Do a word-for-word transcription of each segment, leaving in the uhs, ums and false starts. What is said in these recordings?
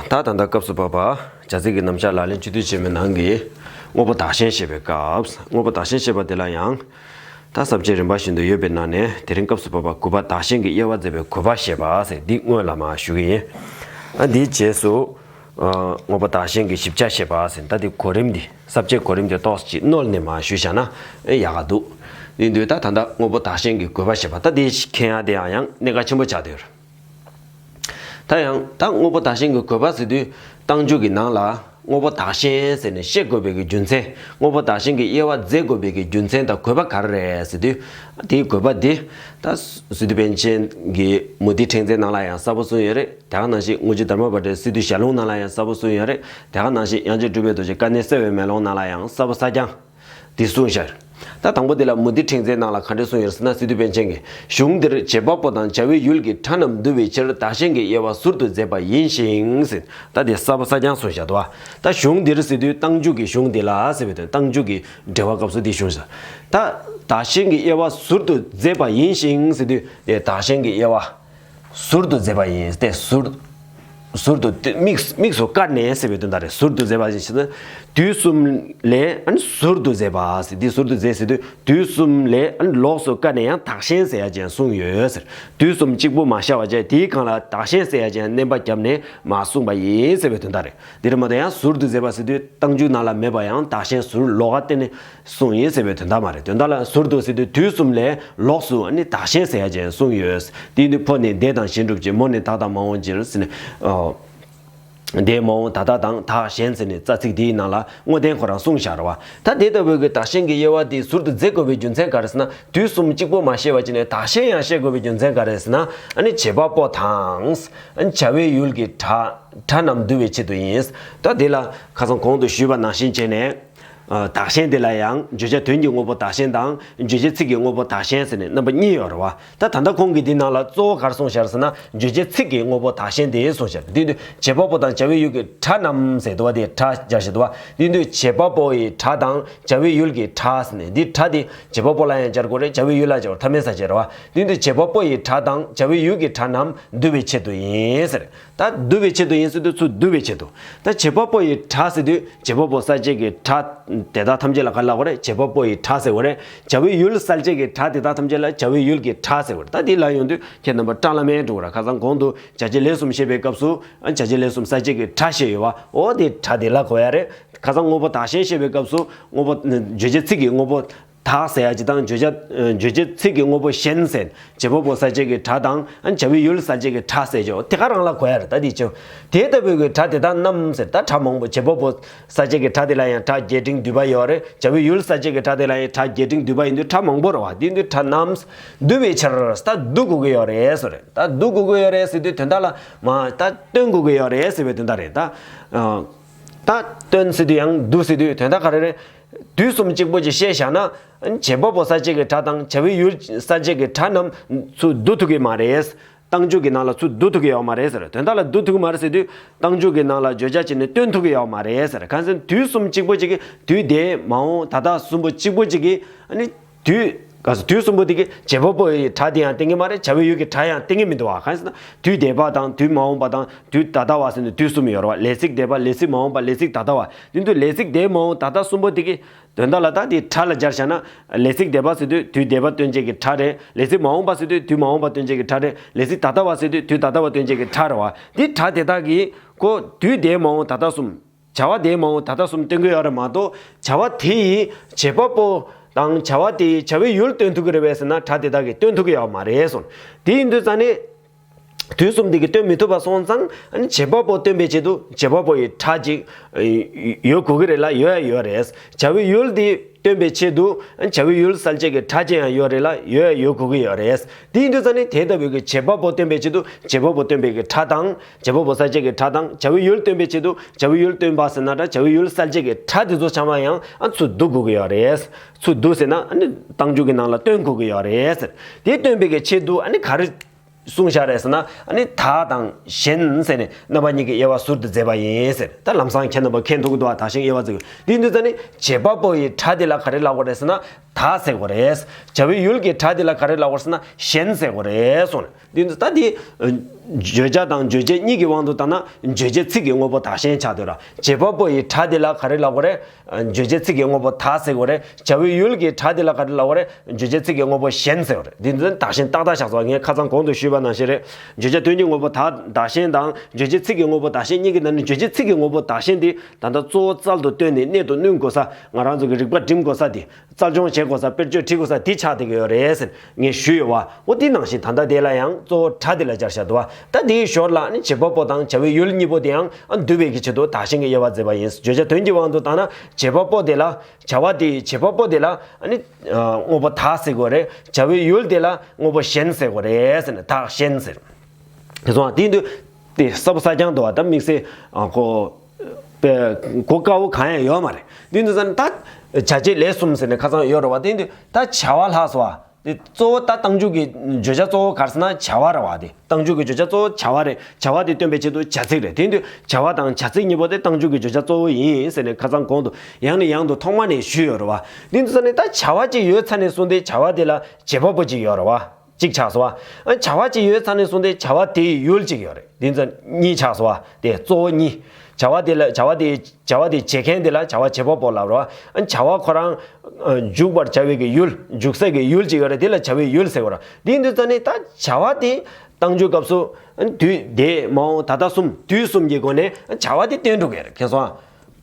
ད་ད་ལྟ་སྐབས་སུ་བབ་པ་བྱ་ཚིག་གི་རྣམ་གཞག་ལག་ལེན་བཅུ་བདུན་ཅན་མའི་ནང་གི་དངོས་པོ་བདག་གཞན་ཞེས་པའི་སྐབས། དངོས་པོ་བདག་གཞན་ཞེས་པ་དེ་ལ་ཡང་ད་ས་བཅད་རིམ་པ་བཞིན་དུ་ཡོད་པའི་ནང་ནས་དེ་རིང་སྐབས་སུ་བབ་པ་དགུ་པ་བདག་གཞན་གྱི་དབྱེ་བ་མཛད་པའི་དགུ་པ་ཞེས་པ་ཟེར་འདི་སྔོན་ལ་མར་ཞུ་གི་ཡིན། ཨ་འདིའི་རྗེས་སུ་ཨ་དངོས་པོ་བདག་གཞན་གྱི་ཞིབ་ཆ་ཞེས་པ་ཟེར། ད་འདི་གོ་རིམ་འདི་ས་བཅད་གོ་རིམ་འདི་ཏོག་ཙམ་ཅིག་རྣོ་ནས་མར་ཞུས་བཞག་ན་ཨེ་ཡག་ག་འདུག་ཡིན་དུས་ད་ད་ལྟ་དངོས་པོ་བདག་གཞན་གྱི་དགུ་པ་ཞེས་པ་ད་འདི་མཁྱེན་ཡག་དེ་ཡང་ཡང་གནད་འགག་ཆེན་པོ་ཆགས་བསྡད་ཡོད་རེད། ད་ཡང་ད་དངོས་པོ་བདག་གཞན་གྱི་དགོས་པ་ཟེར་དུས་རྟགས་འཇུག་གི་ནང་ལ་དངོས་པོ་བདག་གཞན་ཟེར་ནས་བཤད་དགོས་པའི་གི་རྒྱུ་མཚན། དངོས་པོ་བདག་གཞན་གྱི་དབྱེ་བ་མཛད་དགོས་པའི་གི་རྒྱུ་མཚན་དང་དགོས་པ་ག་རེ་རེད་ཟེར་དུས། དེའི་དགོས་པ་འདི་ད་སི་ཏུ་པཎ་ཆེན་གྱི་མུ་ཏིག་ཕྲེང་མཛེས་ནང་ལ་ཡང་གསལ་པོ་གསུངས་ཡོད་རེད། དེ་ག་ནང་བཞིན་དངུལ་ཆུ་དྷརྨ་པ་ཏྲའི་སི་ཏུ་ཞལ་ལུང་ནང་ལ་ཡང་གསལ་པོ་གསུངས་ཡོད་རེད། དེ་ག་ནང་བཞིན་དབྱངས་ཅན་གྲུབ་པའི་རྡོ་རྗེ་དཀའ་གནད་གསལ་བའི་མེ་ལོང་ནང་ལ་ཡང་གསལ་པོ་གསལ་རྐྱང་འདི་གསུངས་ཤར། ད་དང་པོ་དེ་ལ་མུ་ཏིག་ཕྲེང་མཛེས་ནང་ལ་ག་འདྲ་གསུངས་ཡོད་ཟེར་ན། སི་ཏུ་པཎ་ཆེན་གྱིས་གཞུང་འདིར་བྱེད་པ་པོ་དང་བྱ་བའི་ཡུལ་གྱི་སྒྲ་རྣམས་འདུ་བའི་ཕྱིར་བདག་གཞན་གྱི་དབྱེ་བ་ཟུར་དུ་མཛད་པ་ཡིན་ཞིང་ཟེར། ད་དེ་གསལ་པོ་གསལ་རྐྱང་གསུངས་བཞག་འདུག་བ། ད་གཞུང་འདིར་ཟེར་དུས་རྟགས་འཇུག་གི་གཞུང་འདི་ལ་ཟེར་བའི་དོན། རྟགས་འཇུག་གི་འགྲེལ་བ་སྐབས་སུ་འདི་གཞུང་ཟེར། ད་བདག་གཞན་གྱི་དབྱེ་བ་ཟུར་དུ་མཛད་པ་ཡིན་ཞིང་ཟེར་དུས་དེ་བདག་གཞན་གྱི་དབྱེ་བ་ཟུར་དུ་མཛད་པ་ཡིན་ཏེ། ཟུར་ཟུར་དུ་དམིགས་དམིགས་སུ་བཀར་ནས་ཟེར་བའི་དོན་དག་རེད། ཟུར་དུ་མཛད་པ་ཞེས་ན་དུས་གསུམ་ལས་ཨ་ནི་ཟུར་དུ་མཛད་པ་ཟེར། འདི་ཟུར་དུ་མཛད་ཟེར་དུས་དུས་གསུམ་ལས་ཨ་ནི་ལོགས་སུ་བཀར་ནས་ཡང་བདག་གཞན་ཟེར་ཡ་ཅན་གསུངས་ཡོད་ཟེར། དུས་གསུམ་གཅིག་པུ་མ་ཤར་བ་བྱས་དེའི་སྒང་ལ་བདག་གཞན་ཟེར་ཡ་ཅན་བསྣན་པ་བརྒྱབ་ནས་མར་གསུངས་པ་ཡིན་ཟེར་བའི་དོན་དག་རེད། འདིར་མ་གཏོགས་ཡང་ཟུར་དུ་མཛད་པ་ཟེར་དུས་རྟགས་འཇུག་ནང་ལ་མེད་པ་ཡང་བདག་གཞན་ཟུར་ལོགས་ཀ་བསྟན་ནས་གསུངས་ཡིན་ཟེར་བའི་དོན་དག་མ་རེད། དོན་དག་ལ་ཟུར་དུ་ཟེར་དུས་དུས་གསུམ་ལས་ལོགས་སུ་ཨ་ནི་བདག་གཞན་ཟེར་ཡ་ཅན་གསུངས་ཡོད། དེ་ཡིན་དུས་ཕོ་ནི་འདས་དང་གཞན་སྒྲུབ་ཕྱིར། མོ་ནི་བདག་དང་མ་འོངས་ཕྱིར་ཟེར་ནས། ཨོ། འདས་མ་འོངས་ད་ལྟ་དང་བདག་གཞན་ཟེར་ནས་རྩ་ཚིག་དེའི་ནང་ལ་དངོས་བསྟན་ཁོ་རང་གསུངས་བཞག་རེད་བ། ད་དེ་ལྟ་བུའི་གི་བདག་གཞན་གྱི་དབྱེ་བ་དེ་ཟུར་དུ་མཛད་དགོས་པའི་རྒྱུ་མཚན་ག་རེ་ཟེར་ན། དུས་གསུམ་གཅིག་པོ་མ་བཤད་པ་ཅིག་ནས་བདག་གཞན་ཡང་བཤད་དགོས་པའི་རྒྱུ་མཚན་ག་རེ་ཟེར་ན། ཨ་ནི་བྱེད་པ་པོ་དང་། ཨ་ནི་བྱ་བའི་ཡུལ་གྱི་སྒྲ་སྒྲ་རྣམས་འདུ་བའི་ཆེད་དུ་ཡིན། ད་དེ་ལ་ཁ་སང་གོང་དུ་ཞུས་པ་ནང་བཞིན་བྱས་ནས། ཨ། བདག་གཞན་དེ་ལ་ཡང་བརྗོད་བྱ་དོན་གྱི་དངོས་པོ་བདག་གཞན་དང་བརྗོད་བྱེད་ཚིག་གི་དངོས་པོ་བདག་གཞན་ཟེར་ནས་རྣམ་པ་གཉིས་ཡོད་རེད་བ། ད་ད་ལྟ་ཁོང་གིས་འདི་ནང་ལ་གཙོ་བོ་ག་རེ་གསུངས་བཞག་ཟེར་ན། བརྗོད་བྱེད་ཚིག་གི་དངོས་པོ་བདག་གཞན་དེ་གསུངས་བཞག་དེ་དུས་བྱེད་པ་པོ་དང་བྱ་བའི་ཡུལ་གྱི་སྒྲ་རྣམས་ཟེར་འདུག་བ། དེ་སྒྲ་སྦྱར་བཞག་འདུག་བ། དེ་དུས་བྱེད་པ་པོ་ཡི་སྒྲ་དང་བྱ་བའི་ཡུལ་གྱི་སྒྲ་ཟེར་ནས། འདི་སྒྲ་དེ་བྱེད་པ་པོ་ལ་ཡང་སྦྱར་དགོས་རེད། བྱ་བའི་ཡུལ་ལ་སྦྱར་བ་ཐ་མའི་ས་བཅད་རེད་བ། དེ་དུས་བྱེད་པ་པོ་ཡི་སྒྲ་དང་བྱ་བའི་ཡུལ་གྱི་སྒྲ་རྣམས་འདུ་བའི་ཆེད་དུ་ཡིན་ཟེར། ད་འདུ་བའི་ཆེད་དུ་ཡིན་ཟེར་དུས་ཚུར་བསྡུ་བའི་ཆེད་དུ། ད་བྱེད་པ་པོ་ཡི་སྒྲ་ཟེར་དུས་བྱེད་པ་པོ་གསལ་བྱེད་ཀྱི་སྒྲ་དེ་དག་ཐམས་ཅད་ལ་ག་རེ་ལབ་དགོས་རེད། བྱེད་པ་པོ་ཡི་སྒྲ་ཟེར་དགོས་རེད། བྱ་བའི་ཡུལ་གསལ་བྱེད་ཀྱི་སྒྲ་དེ་དག་ཐམས་ཅད་ལ་བྱ་བའི་ཡུལ་གྱི་སྒྲ་ཟེར་དགོས་རེད། ད་དེ་ལ་ཡོང་དུས་ཁྱེད་རྣམ་པ་སྐྲག་ལ་མེད་འགྲོ་གི་རེད། ཁ་སང་གོང་དུ་བྱ་བྱེད་ལས་གསུམ་བཤད་པའི་སྐབས་སུ། ཨ། བྱ་བྱེད་ལས་གསུམ་གསལ་བྱེད་ཀྱི་སྒྲ་བཤད་ཡོད་བ། འོ་དེ་སྒྲ་དེ་ལ་གོ་ཡ་རེད། ཁ་སང་དངོས་པོ་བདག་གཞན་བཤད་པའི་སྐབས་སུ་དངོས་པོ་བརྗོད་བྱེད་ཚིག་གི་དངོས་པོ་བདག་ཟེར་ཡ་ཅིག་དང་། བརྗོད་བྱ་བརྗོད་བྱེད་ཚིག་གི་དངོས་པོ་གཞན་ཟེར། བྱེད་པ་པོ་གསལ་བྱེད་ཀྱི་སྒྲ་དང་། ཨ། བྱ་བའི་ཡུལ་གསལ་བྱེད་ཀྱི་སྒྲ་ཟེར་ཆོག་དེ་ག་རང་ལ་གོ་ཡ་རེད། ད་དེ་ཆོ་དེ་ལྟ་བུའི་གི་སྒྲ་དེ་དག་རྣམས་ཟེར། ད་སྒྲ་མང་པོ། བྱེད་པ་པོ་གསལ་བྱེད་ཀྱི་སྒྲ་དེ་ལ་ཡང་སྒྲ་རྒྱས་འབྲིང་བསྡུས་པ་ཡོད་རེད། བྱ་བའི་ཡུལ་གསལ་བྱེད་ཀྱི་སྒྲ་དེ་ལ་ཡང་སྒྲ་རྒྱས་འབྲིང་བསྡུས་པ་ཡིན་དུས་སྒྲ་མང་པོ་རེད་བ། དེ་ཡིན་དུས་སྒྲ་རྣམས་འདུ་བའི་ཕྱིར། ད་འདུ་དགོས་ཀྱི་ཡོད་རེད་ཟེར་རེད། ད་འདུ་དགོས་ཀྱི་ཡོད་རེད་ཟེར་དུས་དོན་དག་ལ་མ་ད་སྟོན་དགོས་ཀྱི་ཡོད་རེད་ཟེར་བའི་དོན་དག་རེད། ད་ཨ། ད་སྟོན་ཟེར་དུས་ཡང་འདུ་ཟེར་དུས་དོན་དག་ག་རེ་རེད། དུས་གསུམ་གཅིག་པོ་ཅིག་བཤད་བཞག་ན། བྱེད་པ་པོ་གསལ་བྱེད་ཀྱི་སྒྲ་དང་བྱ་བའི་ཡུལ་གསལ་བྱེད་ཀྱི་སྒྲ་རྣམས་ཚུར་བསྡུ་ཐུབ་ཀྱི་མ་རེད། རྟགས་འཇུག་གི་ནང་ལ་ཚུར་བསྡུ་ཐུབ་ཀྱི་ཡོད་མ་རེད་ཟེར། དོན་དག་ལ་བསྡུ་ཐུབ་ཀྱི་མ་རེད་ཟེར་དུས། རྟགས་འཇུག་གི་ནང་ལ་བརྗོད་བྱ་བྱས་ནས་སྟོན་ཐུབ་ཀྱི་ཡོད་མ་རེད་ཟེར། གང་ཟེར་ན་དུས་གསུམ་གཅིག་པོ་གཅིག་གིས། དུས་འདས་མ་འོངས་ད་ལྟ་གསུམ་པོ་གཅིག་པོ་གཅིག་གིས། ཨ་ནི་དུས། ག་ཟེར། དུས་གསུམ་པོ་དེ་གིས་བྱེད་པ་པོ་ཡི་སྒྲ་དེ་ཡང་བསྟན་གྱི་མ་རེད། བྱ་བའི་ཡུལ་གྱི་སྒྲ་ཡང་བསྟན་གྱི་མི་འདུག་བ། གང་ཟེར་ན་དུས་འདས་པ་དང་དུས་མ་འོངས་པ་དང་དུས་ད་ལྟ་བ་ཟེར་ནས་དུས་གསུམ་ཡོད་རེད་བ། ལས་ཚིག་འདས་པ། ལས་ཚིག་མ་འོངས་པ། ལས་ཚིག་ད་ལྟ་བ། དེ་དུས་ལས་ཚིག་འདས་མ་འོངས་ད་ལྟ་གསུམ་པོ་དེ་གིས། དོན་དག་ལ་ད་དེ་སྒྲ་ལ་སྦྱར་བཞག་ན། ལས་ཚིག་འདས་པ་ཟེར་དུས་དུས་འདས་པ་སྟོན་བྱེད་ཀྱི་སྒྲ་རེད། ལས་ཚིག་མ་འོངས་པ་ཟེར་དུས་དུས་མ་འོངས་པ་སྟོན་བྱེད་ཀྱི་སྒྲ་རེད། ལས་ཚིག་ད་ལྟ་བ་ཟེར་དུས་དུས་ད་ལྟ་བ་སྟོན་བྱེད་ཀྱི་སྒྲ་རེད་བ། དེ་སྒྲ་དེ་དག་གིས་ཁོ་དུས་འདས་མ་འོངས་ད་ལྟ་གསུམ། བྱ་བ་འདས་མ་འོངས་ད་ལྟ་གསུམ་སྟོན་གྱི་ཡོད་རེད་མ་གཏོགས། བྱ་བ་དེ་ཡི་བྱེད་པ་པོ་དང་བྱ་བ་དེ་ཡི་བྱ་བའི་ཡུལ་སྟོན་ཐུབ་ཀྱི་རེད་པས་ཟེར་ན། སྒྲ་དེ་དག་གིས་སྟོན་ཐུབ་ཀྱི་ཡོད་མ་རེད་གསུངས། དེ་ཡིན་དུས་ཙང་ནས། དུས་གསུམ་དེ་གིས་སྟོན་མི་ཐུབ་པ་སོང་ཙང་། ཨ་ནི་བྱེད་པ་པོ་སྟོན་པའི་ཆེད་དུ་བྱེད་པ་པོ་ཡི་སྒྲ་ཅིག་ཡོད་དགོས་ཀྱི་རེད་ལ། ཡོད་ཡ་ཡོད་རེད། བྱ་བའི་ཡུལ་དེ་སྟོན་པའི་ཆེད་དུ། ཨ་ནི་བྱ་བའི་ཡུལ་གསལ་བྱེད་ཀྱི་སྒྲ་ཅིག་ཡང་ཡོད་རེད་ལ། ཡོད་ཡ་ཡོད་དགོས་ཀྱི་ཡོད་རེད། དེ་ཡིན་དུས་ཙང་ནས་དེ་ལྟ་བུའི་གི་བྱེད་པ་པོ་སྟོན་པའི་ཆེད་དུ་བྱེད་པ་པོ་སྟོན་པའི་གི་སྒྲ་དང་། བྱེད་པ་པོ་གསལ་བྱེད་ཀྱི་སྒྲ་དང་། བྱ་བའི་ཡུལ་སྟོན་པའི་ཆེད་དུ་བྱ་བའི་ཡུལ་སྟོན་པ་ཟེར་ན་འདྲ། བྱ་བའི་ཡུལ་གསལ་བྱེད་ཀྱི་སྒྲ་དེ་ཚོ་ཚང་མ་ཡང་ཨ་ཚུར་བསྡུ་དགོས་ཀྱི་ཡོད་རེད། ཚུར་བསྡུ་ཟེར་ན་ཨ་ནི་རྟགས་འཇུག་གི་ནང་ལ་སྟོན་དགོས་ཀྱི་ཡོད་རེད་ཟེར། དེ་སྟོན་པའི་གི་ཆེད་དུ་ཨ་ནི་ག་རེ་གསུངས་བཞག་རེད་ཟེར་ན། ཨ་ནི་བདག་དང་གཞན་ཟེར་ནས་རྣམ་པ་གཉིས་ཀྱི་དབྱེ་བ་ཟུར་དུ་མཛད་པ་ཡིན་ཟེར། ད་ལམ་སང་ཁྱེད་རྣམ་པ་མཁྱེན་ཐུབ་ཀྱི་འདུག་བ། བདག་གཞན་དབྱེ་བ་འཛིན། དེ་ཡིན་དུས་ཙང་ནས་བྱེད་པ་པོ་ཡི་སྒྲ་དེ་ལ་ག་རེ་ལབ་དགོས་རེད་ཟེར་ན། ད་ཟེར་དགོས་རེད། བྱ་བའི་ཡུལ་གྱི་སྒྲ་དེ་ལ་ག་རེ་ལབ་དགོས་ཟེར་ན་གཞན་ཟེར་དགོས་རེད་གསུངས་ནས། འདི་ད་འདི་བརྗོད་བྱ་དང་རྗོད་བྱེད་གཉིས་ཀྱི་དབང་དུ་བཏང་ན་རྗོད་བྱེད་ཚིག་གི་དངོས་པོ་བདག་གཞན་ཆགས་འདུག་ར། བྱེད་པ་པོ་ཡི་སྒྲ་དེ་ལ་ག་རེ་ལབ་དགོས་རེད། རྗོད་བྱེད་ཚིག་གི་དངོས་པོ་ད་ཟེར་དགོས་རེད། བྱ་བའི་ཡུལ་གྱི་སྒྲ་དེ་ལ་ག་རེ་ལབ་དགོས་རེད། རྗོད་བྱེད་ཚིག་གི་དངོས་པོ་གཞན་ཟེར་དགོས་རེད། འདི་ཚོ་བདག་གཞན་ཏག་ཏག་བཞག་སོང་། ངས་ཁ་སང་གོང་དུ་ཞུས་པ་ནང་བཞིན་རེད། བརྗོད་བྱ་དོན་གྱི་དངོས་པོ་ད་བདག་གཞན་དང་རྗོད་བྱེད་ཚིག་གི་དངོས་པོ་བདག་གཞན་གཉིས་ཀྱི་ནང་ནས་རྗོད་བྱེད་ཚིག་གི་དངོས་པོ་བདག་གཞན་དེ་ད་ལྟ་གཙོ་བོ་རྩལ་དུ་བཏོན་ནས་གནད་དུ་བསྣུན་དགོས་ས། ང་རང་ཚོ་གི་རིག་པ་སྒྲིམ་དགོས་ས་དེ། རྩལ་སྦྱོང་བྱེད་དགོས་ས། དཔེར་བརྗོད་བྲི་དགོས་ས་དེ་ཆགས་བསྡད་ཀྱི་ཡོད་རེད་ཟེར་ངས་ཞུས་ཡོད་བ། འོ་དེ་ནང་བཞིན་ད་ལྟ་དེ་ལ་ཡང་གཙོ་བོ་སྒྲ་དེ་ལ་སྦྱར་བཞག་འདུག་བ། ད་དེའི་ཞོར་ལ་ནི་བྱེད་པ་པོ་དང་བྱ་བའི་ཡུལ་གཉིས་པོ་དེ་ཡང་ཨ་འདུ་བའི་གི་ཆེད་དུ་བདག་གཞན་གྱི་དབྱེ་བ་མཛད་པ་ཡིན། བརྗོད་བྱ་དོན་གྱི་དབང་དུ་བཏང་ན་བྱེད་པ་པོ་དེ་ལ་བྱ་བ་དེ་བྱེད་པ་པོ་དེ་ལ་ཨ་ནི་དངོས་པོ་བདག་ཟེར་དགོས་རེད། བྱ་བའི་ཡུལ་དེ་ལ་དངོས་པོ་གཞན་ཟེར་དགོས་རེད་ཟེར་ནས་བདག་གཞན་ཟེར། དེ་སོང་དེ་དུས་དེ་ས་བོ་ས་རྐྱང་དུ་བ་ད་དམིགས་བསལ་ཨ་ཁོ་པའི་གོ་དཀའ་བོ་གང་ཡང་ཡོད་མ་རེད། དེ་འདུག་ཙང་ད་བྱ་བྱེད་ལས་གསུམ་ཟེར་ནས་ཁ་སང་ཡོད་རེད་བ། དེ་འདུག་ད་བྱ་བ་ལྷག་སོ་བ། དེ་གཙོ་བོ་ད་རྟགས་འཇུག་གི་བརྗོད་བྱ་གཙོ་བོ་ག་རེ་ཟེར་ན་བྱ་བ་རེད་བ། དེ་རྟགས་འཇུག་གི་བརྗོད་བྱ་གཙོ་བོ་བྱ་བ་རེད། བྱ་བ་དེ་སྟོན་པའི་ཆེད་དུ་བྱ་ཚིག་རེད། དེ་འདུག་བྱ་བ་དང་བྱ་ཚིག་གཉིས་པོ་དེ་རྟགས་འཇུག་གི་བརྗོད་བྱ་གཙོ་བོ་ཡིན་ཟེར་ནས་ཁ་སང་གོང་དུ་ཡང་ནས་ཡང་དུ་ཐོག་མ་ནས་ཞུས་ཡོད་རེད་བ། དེ་འདུག་ཙང་ནས་ད་བྱ་བ་ཅིག་ཡོད་ཙང་ནས་བཟུང་སྟེ་བྱ་བ་དེ་ལ་བྱེད་པ་པོ་ཅིག་ཡོད་རེད་བ། གཅིག་ཆགས་སོང་བ། ཨ་བྱ་བ་གཅིག་ཡོད་ཙང་ནས་བཟུང་སྟེ་བྱ་བ་དེའི་ཡུལ་གཅིག་ཡོད་རེད། དེ་ཚོ་གཉིས་ཆགས་སོང་བ། དེ་གཙོ་བོ་གཉིས། བྱ་བ་དེ་ལ་བྱ་བ་དེ་བྱ་བ་དེ་བྱེད་མཁན་དེ་ལ་བྱ་བ་བྱེད་པ་པོ་ལབ་རོ། ཨ་བྱ་བ་ཁོ་རང་ཨ་འཇུག་པར་བྱ་བའི་གི་ཡུལ། འཇུག་སའི་གི་ཡུལ་གཅིག་ཡོད་རེད། དེ་ལ་བྱ་བའི་ཡུལ་ཟེར་བ་རེད། དེ་འདུག་ཙང་ནས་ད་བྱ་བ་དེ་རྟགས་འཇུག་སྐབས་སུ་ཨ་དུས་འདས་མ་འོངས་ད་ལྟ་གསུམ། དུས་གསུམ་གྱི་སྒོ་ནས་ཨ་བྱ་བ་དེ་སྟོན་ཐུབ་ཀྱི་རེད། མཁྱེན་སོང་ཨ།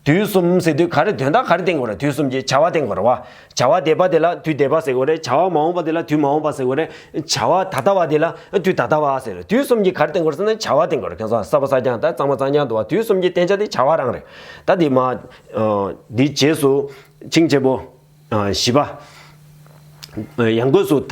དུས་གསུམ་ཟེར་དུས་ག་རེ་དོན་དག་ག་རེ་བསྟན་དགོས་རེད། དུས་གསུམ་གྱི་བྱ་བ་བསྟན་དགོས་རེད་བ། བྱ་བ་འདས་པ་དེ་ལ་དུས་འདས་པ་ཟེར་དགོས་རེད། བྱ་བ་མ་འོངས་པ་དེ་ལ་དུས་མ་འོངས་པ་ཟེར་དགོས་རེད། བྱ་བ་ད་ལྟ་བ་དེ་ལ་དུས་ད་ལྟ་བ་ཟེར་རེད། དུས་གསུམ་གྱི་ག་རེ་བསྟན་དགོས་རེད་ཟེར་ན་བྱ་བ་བསྟན་དགོས་རེད། མཁྱེན་སོང་། ས་བ་ས་རྐྱང་ད་གཙང་མ་གཙང་རྐྱང་འདུག་བ། དུས་གསུམ་གྱི་བསྟན་བྱ་དེ་བྱ་བ་རང་རེད། ད་དེ་མ་འདིའི་རྗེས་སུ་ཆིང་ཆེ་པོ་བཞི་པ། ཡང་སྒོས་སུ་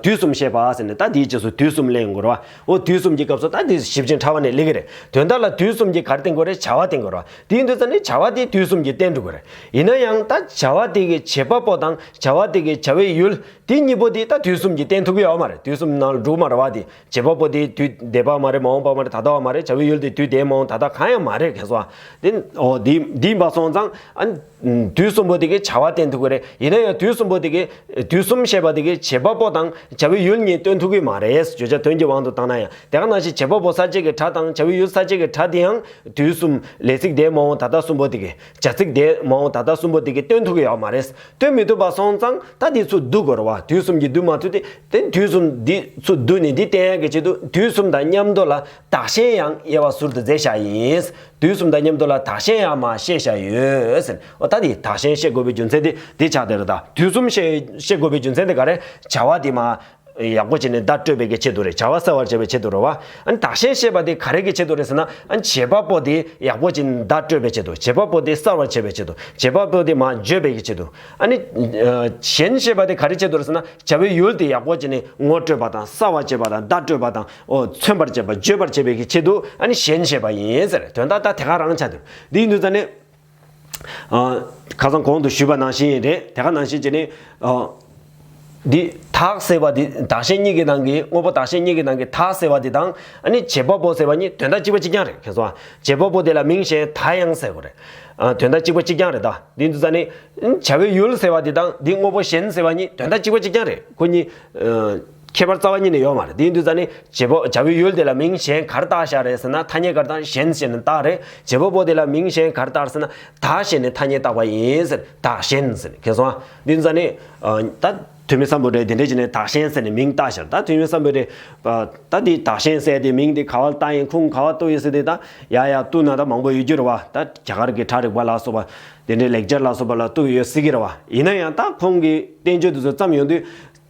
དུས་གསུམ་བཤད་པ་ཟེར་ནས་ད་དེའི་རྗེས་སུ་དུས་གསུམ་གླེང་དགོས་རེད་བ། འོ་དུས་གསུམ་གྱི་སྐབས་སུ་ད་དེ་ཞིབ་ཅིང་ཕྲ་བ་ནས་གླེང་གི་རེད། དོན་དག་ལ་དུས་གསུམ་གྱི་ག་རེ་བསྟན་དགོས་རེད། བྱ་བ་བསྟན་དགོས་རེད་བ། དེའི་འདུག་ཙང་ནས་བྱ་བ་དེ་དུས་གསུམ་གྱིས་བསྟན་འགྲོ་གི་རེད། ཡིན་ན་ཡང་ད་བྱ་བ་དེ་གི་བྱེད་པ་པོ་དང་བྱ་བ་དེ་གི་བྱ་བའི་ཡུལ་དེ་གཉིས་པོ་དེ་ད་དུས་གསུམ་གྱིས་བསྟན་ཐུབ་ཀྱི་ཡོད་མ་རེད། དུས་གསུམ་ནང་ལ་འགྲོ་མ་རེད་བ། དེ་བྱེད་པ་པོ་དེ་དུས་འདས་པ་མ་རེད། མ་འོངས་པ་མ་རེད། ད་ལྟ་བ་མ་རེད། བྱ་བའི་ཡུལ་དེ་དུས་འདས་མ་འོངས་ད་ལྟ་གང་ཡང་མ་རེད། མཁྱེན་སོང་ཨ། དེ་འོ་དེ་དེ་ཡིན་པ་སོང་ཙང་ཨ། དུས་གསུམ་པོ་དེ་གའི་བྱ་བ་བསྟན་ཐུབ་ཀྱི་རེད། ཡིན་ན་ཡང་དུས་གསུམ་པོ་དེ་གའི་དུས་གསུམ་ཞེས་པ་དེ་གའི་བྱེད་པ་པོ་དང་བྱ་བའི་ཡུལ་གཉིས་སྟོན་ཐུབ་ཀྱི་མ་རེད། བརྗོད་བྱ་དོན་གྱི་དབང་དུ་བཏང་ན་ཡང་། དེ་ག་ནང་བཞིན་བྱེད་པ་པོ་གསལ་བྱེད་ཀྱི་སྒྲ་དང་བྱ་བའི་ཡུལ་གསལ་བྱེད་ཀྱི་སྒྲ་དེ་ཡང་དུས་གསུམ་ལས་ཚིག་འདས་མ་འོངས་ད་ལྟ་གསུམ་པོ་དེ་གའི། བྱ་ཚིག་འདས་མ་འོངས་ད་ལྟ་གསུམ་པོ་དེ་གའི་སྟོན་ཐུབ་ཀྱི་ཡོད་མ་རེད། སྟོན་མི་ཐུབ་པ་སོང་ཙང་ད་དེ་ཚུར་བསྡུ་དགོས་རེད་བ། དུས་གསུམ་གྱིས་བསྡུ་མ་ཐུབ་དེ་དེ་དུས་གསུམ་འདི་ཚུར་བསྡུ་ནས་འདི་བསྟན་ཡག་གི་ཆེད་དུ་དུས་གསུམ་དང་མཉམ་དུ་ལ་བདག་གཞན་ཡང་དབྱེ་བ་ཟུར་དུ་མཛད་བཞག་ཡིན། དུས་གསུམ་དང་མཉམ་དུ་ལ་བདག་གཞན་ཡང་མ་བཤད་བཞག་ཡོད་ཟེར། འོ་ད་དེ་བདག་གཞན་བཤད་དགོས་པའི་རྒྱུ་མཚན་དེ་འདི་ཆགས་བསྡད་རེད། ད་དུས་གསུམ་བཤད་བཤད་དགོས་པའི་རྒྱུ་མཚན་དེ་ག་རེ། བྱ་བ་དེ་མ་ཡག་པོ་བྱས་ནས་བརྡ་སྤྲོད་པའི་གི་ཆེད་དུ་རེད། བྱ་བ་གསལ་བར་བྱེད་པའི་ཆེད་དུ་རེད་བ། ཨ་ནི་བདག་གཞན་བཤད་པ་དེ་ག་རེ་གི་ཆེད་དུ་རེད་ཟེར་ན། ཨ་ནི་བྱེད་པ་པོ་དེ་ཡག་པོ་བྱས་ནས་བརྡ་སྤྲོད་པའི་ཆེད་དུ། བྱེད་པ་པོ་དེ་གསལ་བར་བྱེད་པའི་ཆེད་དུ། བྱེད་པ་པོ་དེ་མ་བརྗོད་པའི་གི་ཆེད་དུ། ཨ་ནི་གཞན་བཤད་པ་དེ་ག་རེ་ཆེད་དུ་རེད་ཟེར་ན། བྱ་བའི་ཡུལ་དེ་ཡག་པོ་བྱས་ནས་ངོ་སྤྲོད་པ་དང་གསལ་བར་བྱེད་པ་དང་བརྡ་སྤྲོད་པ་དང་། འོ་མཚོན་པར་བྱེད་པ། བརྗོད་པར་བྱེད་པའི་གི་ཆེད་དུ་ཨ་ནི་གཞན་བཤད་པ་ཡིན་ཟེར། དོན་དག་ད་དེ་ག་རང་ཆགས་འདུག་འདི་ཡིན་དུས་ཙང་ནས། ཨ་ཁ་སང་གོང་དུ་ཞུས་པ་ནང་བཞིན་རེད། དེ་ག་ནང་བཞིན་བྱས་ནས་ཨ་འདི་བདག་ཟེར་བ་འདི་བདག་གཞན་གཉིས་ཀྱི་ནང་གི་དངོས་པོ་བདག་གཞན་གཉིས་ཀྱི་ནང་གི་བདག་ཟེར་བ་འདི་དང་ཨ་ནི་བྱེད་པ་པོ་ཟེར་བ་གཉིས་དོན་དག་གཅིག་པ་གཅིག་རྐྱང་རེད། མཁྱེན་སོང་ཨ། བྱེད་པ་པོ་དེ་ལ་མིང་གཞན་ད་ཡང་ཟེར་དགོས་རེད། ཨ་དོན་དག་གཅིག་པ་གཅིག་རྐྱང་རེད། ད་འདི་འདུག་ཙང་ནས་བྱ་བའི་ཡུལ་ཟེར་བ་འདི་དང་འདི་དངོས་པོ་གཞན་ཟེར་བ་གཉིས་དོན་དག་གཅིག་པ་གཅིག་རྐྱང་རེད། ཁོ་གཉིས་ཨ། ཁྱད་པར་རྩ་བ་ཉིད་ནས་ཡོད་མ་རེད། དེ་ཡིན་དུས་ཙང་ནས་བྱེད་པ་བྱ་བའི་ཡུལ་དེ་ལ་མིང་གཞན་ག་རེ་བཏགས་བཞག་རེད་ཟེར་ན། ཐ་སྙད་ག་རེ་བཏགས། གཞན་ཟེར་ནས་བཏགས་རེད། བྱེད་པ་པོ་དེ་ལ་མིང་གཞན་ག་རེ་བཏགས་ཟེར་ན། བདག་ཟེར་ནས་ཐ་སྙད་བཏགས་པ་ཡིན་ཟེར། བདག་གཞན་ཟེར། མཁྱེན་སོང་ཨ། དེ་ཡིན་དུས་ཙང་ནས་ཨ་ད་ཐོན་མི་སམ་བྷོ་ཊས་དེ་འདྲས་བྱས་ནས་བདག་གཞན་ཟེར་ནས་མིང་བཏགས་ཤག་ད་ཐོན་མི་སམ་བྷོ་ཊས་ད་དེ་བདག་གཞན་ཟེར་དེ་མིང་དེ་ག་བ་བཏགས་ཡིན། ཁུངས་ག་བ་གཏུགས་ཡིན་ཟེར་དེ་ད་ཡ་ཡ་གཏུགས་ན་ད་མང་པོ་ཡོད་རྒྱུ་རེད་བ། ད་རྒྱ་གར་གྱི་གྲ་རིག་པ་ལ་སོགས་པ་དེ་འདྲས་ལེག་ཅར་ལ་སོགས་པ་ལ་གཏུགས་ཡོད་སྲིད་ཀྱི་རེད་བ། ཡིན་ན་ཡང་ད་ཁོང་གི་བསྟན་བཅོས་དེ་ཚོ་བརྩམས་ཡོང་དུས།